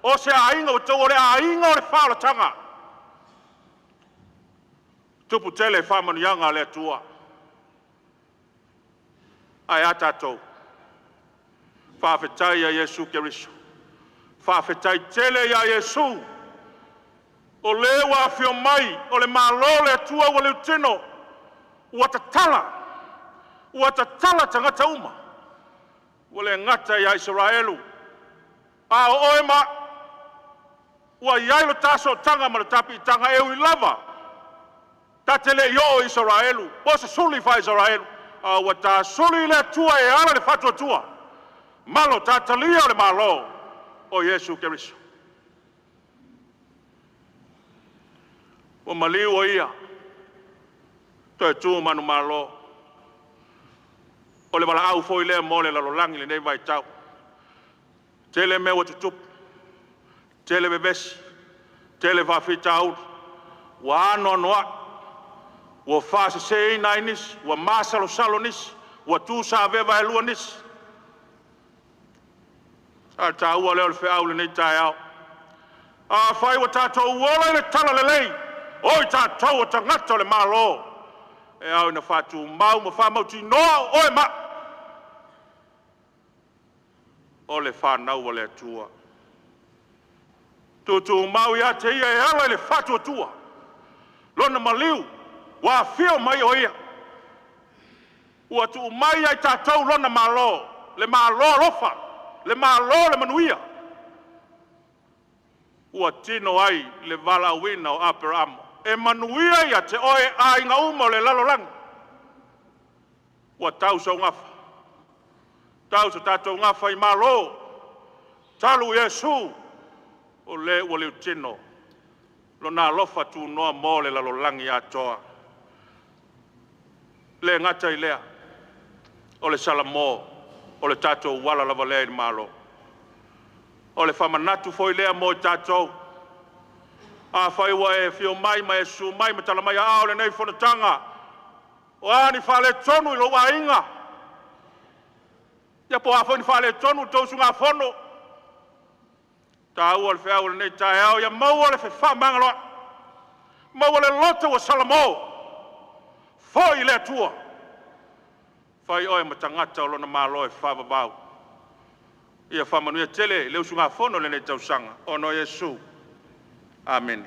o se aiga ua taua o le aiga o le faaolataga. Tupu tele faamanuiaga a le Atua. Ae a tatou? Faafetai ia Iesu Keriso, faafetai tele ia Iesu, o le ua afio mai, o le Malo o le Atua ua liutino, ua tatala, ua tatala tagata uma. Ua le gata ia Isaraelu, a o oe ma a'u ua i ai lo ta sootaga ma le ta piitaga, e ui lava ta te le i oo i Isaraelu po o se suli faa-Isaraelu, a ua ta suli i le Atua e ala i le faatuatua ma lo ta talia o le Malo o Iesu Keriso. Ua maliu o Ia, toe tu manumalo. O le valaau foi lea mo le lalolagi i lenei vaitau. E tele mea ua tutupu, tele vevesi, tele faafitauli, ua anoanoai, ua faaseseina ai nisi, ua masalosalo nisi, ua tu savea vaelua nisi. A o le taua lea o le feau i lenei taeao. Afai ua tatou ola i le talalelei, o i tatou o tagata o le Malo, e ao ina faatumau ma faamautinoa o oe ma a'u o le fanau a le Atua. Tutumau ia te Ia e ala i le faatuatua Lona maliu ua afio mai o Ia, ua tuu mai ia i tatou Lona Malo, le Malo alofa, le Malo o le manuia, ua tino ai le valaauina o Aperamo, e manuia ia te oe aiga uma o le lalolagi. Ua tau sou gafa, tau so tatou gafa i malo, talu Iesu, o le ua liutino Lona alofa tunoa mo le lalolagi atoa. E le gata i lea, o le Salamo o le tatou ala lava lea i le Malo. O le faamanatu foi lea mo i tatou. Afai ua e afio mai ma e susu mai ma tala mai aao i lenei fonotaga, o a ni faaletonu i lou aiga, ia po o a foi ni faaletonu i le tou usugafono, e taua le feau o lenei taeao, ia maua le fefaamagaloai, maua le loto ua salamo, foi i le Atua, fai oe ma tagata o Lona Malo e faavavau. Ia faamanuia tele le usugafono i lenei tausaga ona o Iesu. Amene.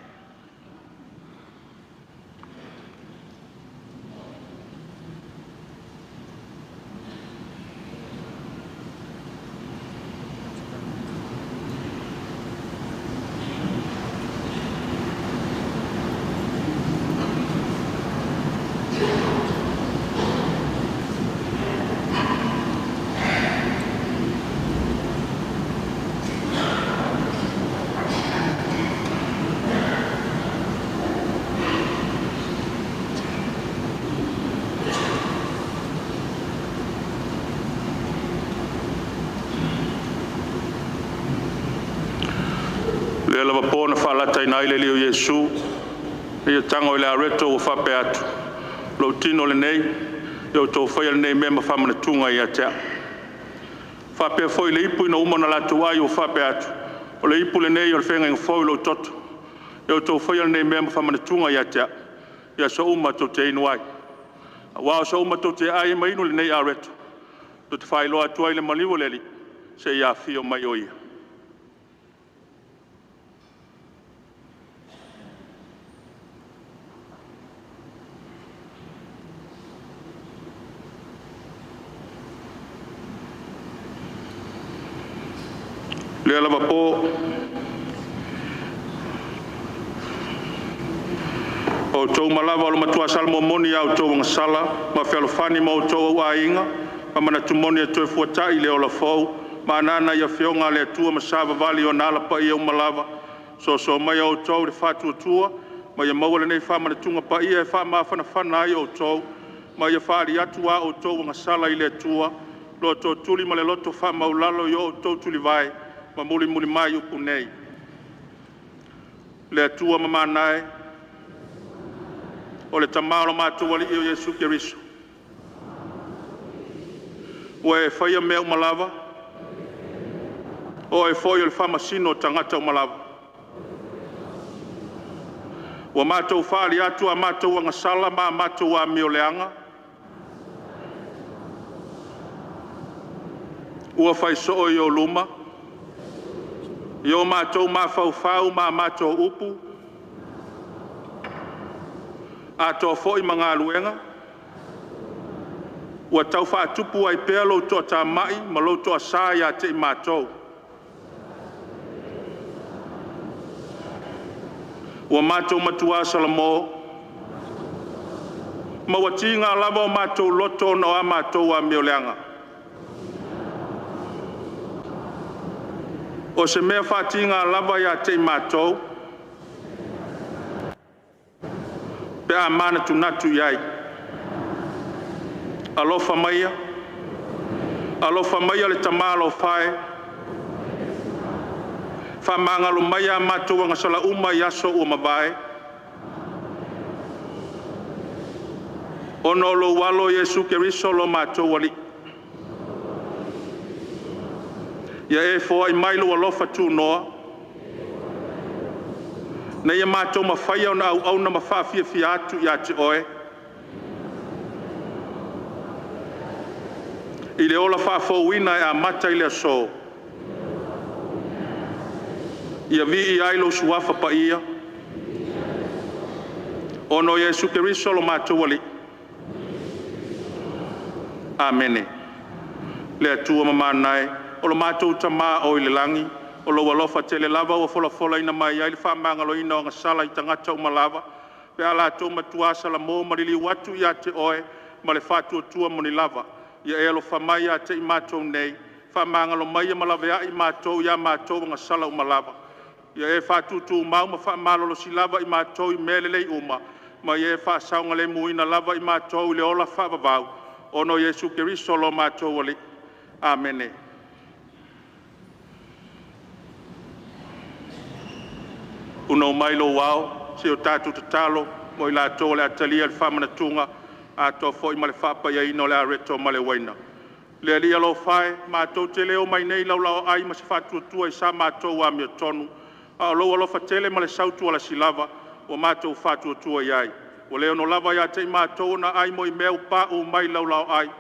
O lea lava po na faalataina ai le alii o Iesu, ina ia tago i le areto ua faapea atu, “Lou tino lenei, ia outou faia lenei mea ma faamanatuga ia te a'u.” E Faapea foi i le ipu ina ua uma ona latou ai, ua faapea atu, “O le ipu lenei o le feagaiga fou i lou toto. Ia outou faia lenei mea ma faamanatuga ia te a'u, i aso uma tou te inu ai. Aua o aso uma tou te ai ai ma inu i lenei areto, tou te faailoa atu ai le maliu o le Alii, seia afio mai o Ia. I lea lava po, o outou uma lava o lo o matua salamo moni a outou agasala ma fealofani ma outou auaiga ma manatu moni e toe fuata'i i le ola fou ma anana i Afioga a le Atua ma savavali i ona ala paia uma lava, soso maia outou i le faatuatua ma ia maua lenei faamanatuga paia e faamafanafana ai outou, ma ia faaali atu a outou agasala i le Atua, lototuli ma le loto faamaualalo i o outou tulivae, ma mulimuli mai upu nei. Le Atua mamana e, o le Tama o lo matou Alii o Iesu Keriso, ua e faia mea uma lava, o Oe foi o le faamasino o tagata uma lava. Ua matou faaali atu a matou agasala ma a matou amioleaga, Ua fai soo i ou luma, i o matou mafaufau ma a matou upu, atoa foi ma galuega, ua tau faatupu ai pea lou toatamai ma lou toasa ia te i matou. Ua matou matuā salamo, ma ua tiga lava o matou loto ona o a matou amioleaga. O se mea faatiga lava ia te i matou pe a manatunatu i ai. Alofa maia, alofa maia le Tama alofa e, faamagalo mai a matou agasala uma i aso ua mavae, ona o lou Alo Iesu Keriso lo matou Alii. Ia e foai mai lou alofa tunoa, ina ia matou mafaia ona auauna ma faafiafia atu ia te Oe, i le ola faafouina e amata i le aso, ia viia ai lou Suafa Paia, ona o Iesu Keriso lo matou Alii. Amene. Le Atua mamana e, o lo matou Tama o i le lagi, o lou alofa tele lava ua folafolaina mai ai le faamagaloina o agasala i tagata uma lava, pe a latou matuā salamo ma liliu atu ia te Oe ma le faatuatua moni lava. Ia e alofa mai ia te i matou nei, faamagalo maia ma laveai matou ia matou agasala uma lava. Ia e faatutumau ma faamalolosi lava i matou i mea lelei uma, ma ia e faasaogalemuina lava i matou i le ola faavavau, ona o Iesu Keriso lo matou Alii. Amene. Punou mai lou ao se i o tatou tatalo mo i latou o le a talia le faamanatuga atoa foi ma le faapaiaina o le areto ma le uaina. Le Alii alofa e, matou te le omai nei i laulaoaai ma se faatuatua i sa matou amiotonu, a o lou alofa tele ma le sautualasi lava ua matou faatuatua i ai. Ua le ono lava ia te i matou ona aai mo i mea ua pauu mai laulaoaai,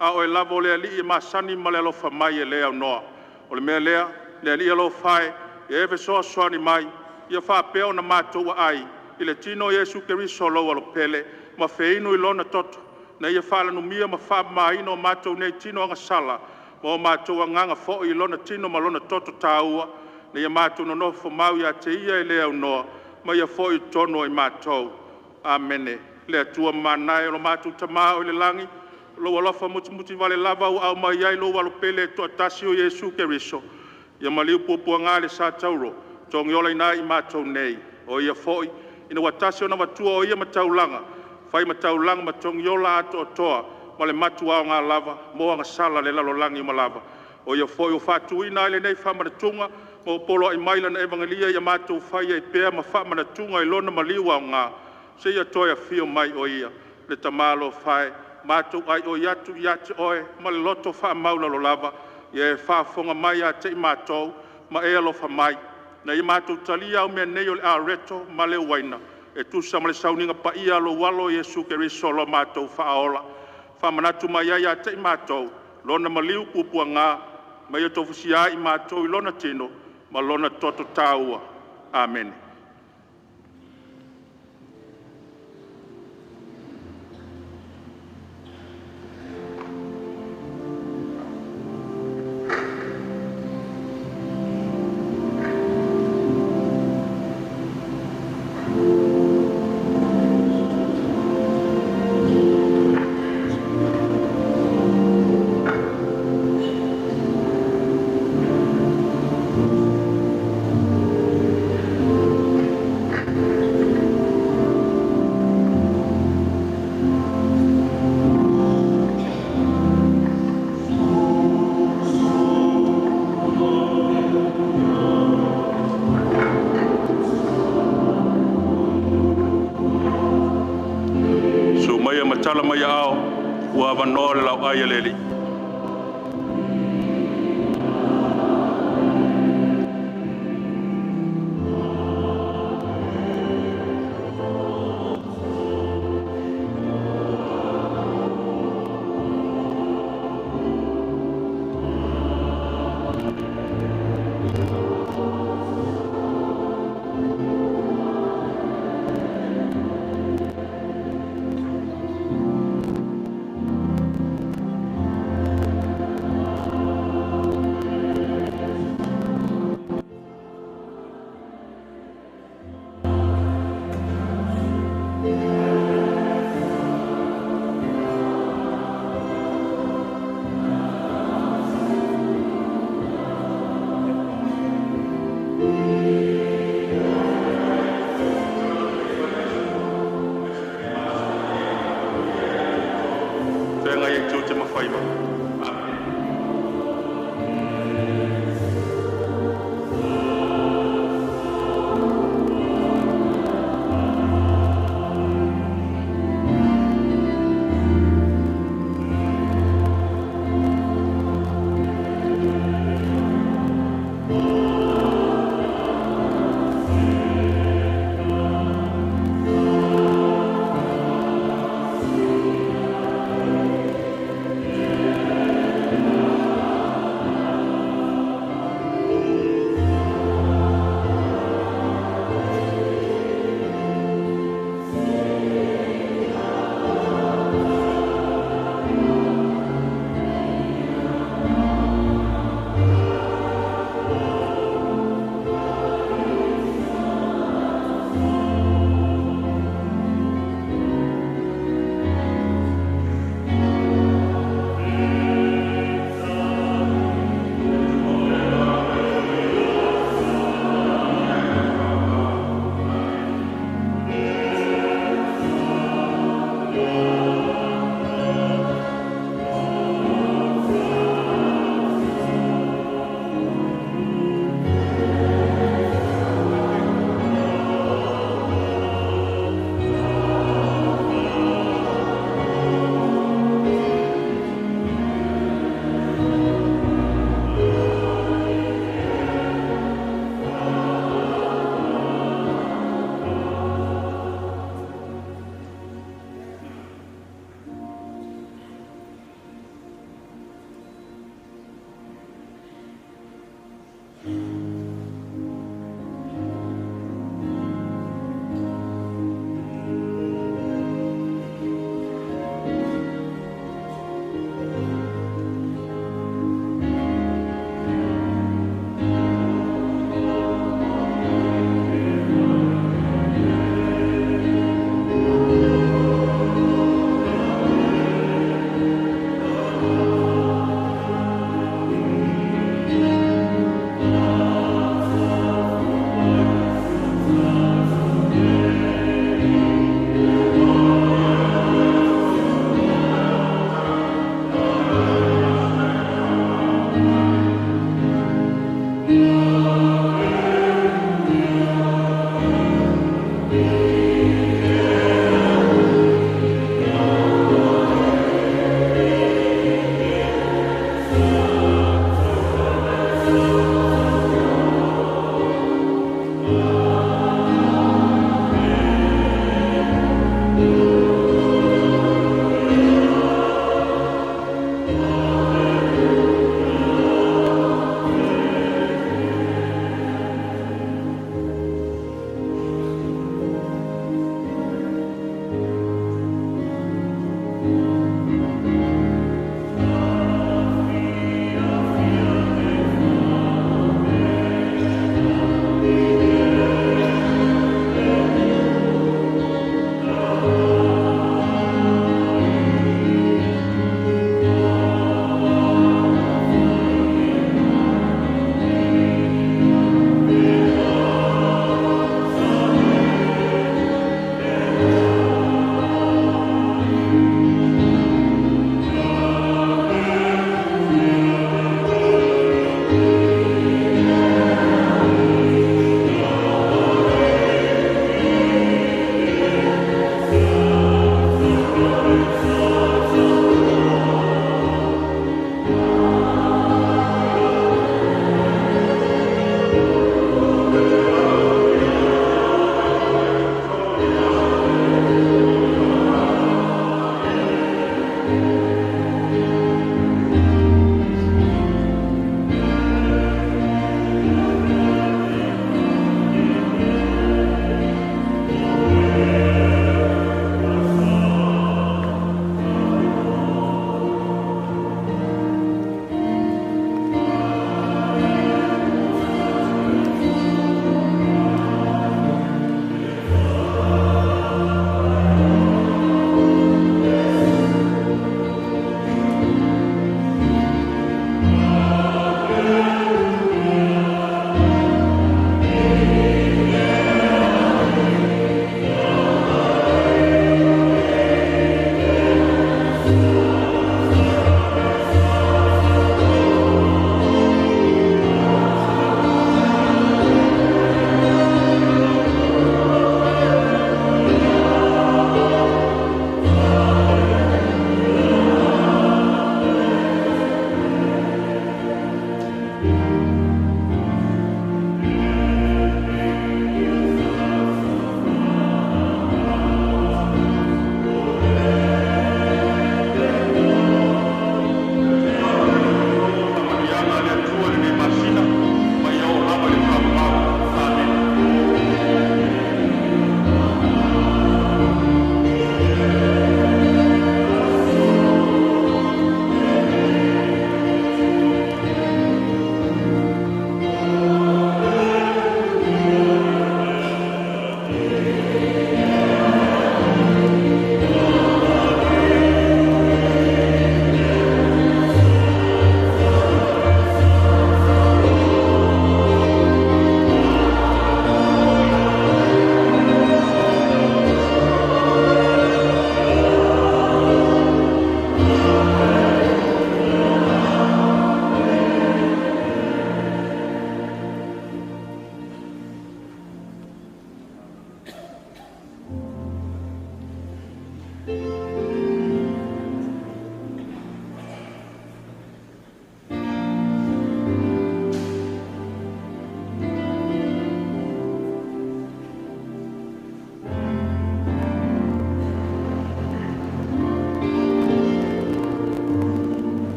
a o Oe lava o le Alii e masani ma le alofa mai e le aunoa. O le mea lea, le Alii alofa e, ia e fesoasoani mai, ia faapea ona matou aai i le tino o Iesu Keriso lou Alo pele ma feinu i Lona toto, ina ia faalanumia ma faamamaina o matou nei tino agasala ma o matou agaga foi i Lona tino ma Lona toto taua, ina ia matou nonofomau ia te Ia e le aunoa ma Ia foi i totonu o i matou. Amene. Le Atua mamana e, o lo matou Tama o i le lagi, o lou alofa mutimuti vale lava ua aumai ai lou Alo pele e toatasi o Iesu Keriso, ia maliu puapuaga i le satauro, togiolaina ai i matou nei. O Ia foi, ina ua tasi ona matua o Ia ma taulaga, fai ma taulaga ma togiola atoatoa ma le matuaoga lava mo agasala a le lalolagi uma lava. O Ia foi ua faatuina ai lenei faamanatuga ma ua poloai mai Lana Evagelia ia matou fai ai pea ma faamanatuga i Lona maliu aoga, seia toe afio mai o Ia. Le Tama alofa e, matou aioi atu ia te Oe ma le loto faamaualalo lava, ia e faafofoga mai ia te i matou ma e alofa mai, ina ia matou talia au mea nei o le areto ma le uaina, e tusa ma le sauniga paia a lou Alo Iesu Keriso lo matou Faaola, faamanatu mai ai ia te i matou Lona maliu puapuaga, ma ia tofusia ai i matou i Lona tino ma Lona toto taua. Amene. Susu maia ma tala mai aao, ua avanoa le laoai a le Alii. faiva. Amene.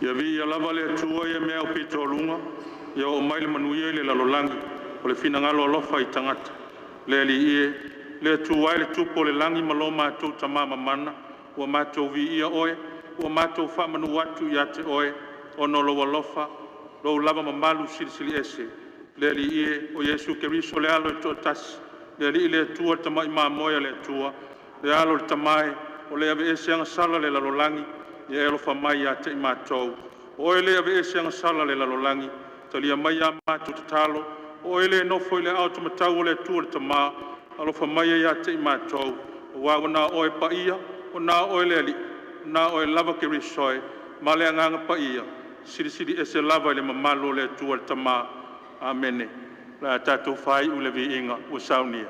Ia viia lava le Atua ia mea aupito uluga, ia oo mai le manuia i le lalolagi, o le finagalo alofa i tagata. Le Alii e, lea e tu ai le Tupu o le lagi ma lo matou Tama mamana, ua matou viia Oe, ua matou faamanu atu ia te Oe, ona o lou alofa, lou lava mamalu silisili ese. Le Alii e, o Iesu Keriso le Alo e toatasi, le Alii le Atua le Tamai Mamoe a le Atua, le Alo o le Tama e, o le aveese agasala a le lalolagi, ia e alofa mai ia te i matou. O Oe le aveese agasala a le lalolagi, talia maia a matou tatalo. O Oe le nofo i le aao tomatau o le Atua le Tama, alofa maia ia te i matou, aua ua na o Oe paia, ua na o Oe le Alii, ua na o Oe lava Keriso e, ma le Agaga Paia, Silisili Ese lava i le mamalu o le Atua le Tama. Amene. O le a tatou faaiu le viiga ua saunia.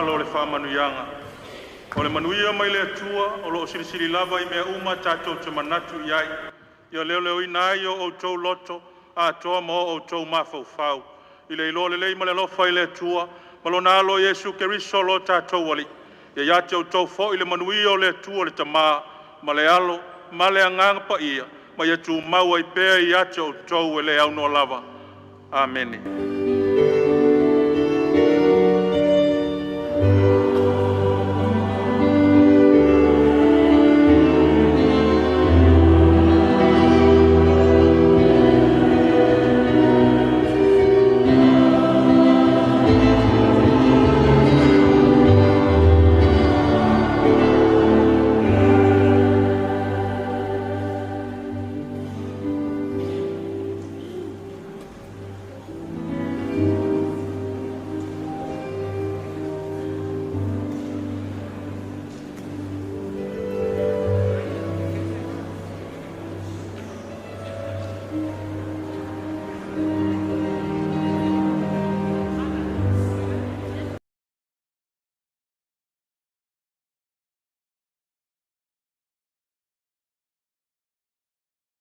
tatalo o le faamanuiaga. O le manuia mai le Atua o lo o silisili lava i mea uma tatou te manatu i ai, ia leoleoina ai o outou loto atoa ma o outou mafaufau, i le iloa lelei ma le alofa i le Atua ma lona alo Iesu Keriso lo tatou Alii. Ia ia te outou foi le manuia o le Atua le Tama ma le Alo ma le Agaga Paia, ma ia tumau ai pea ia te outou e le aunoa lava. Amene.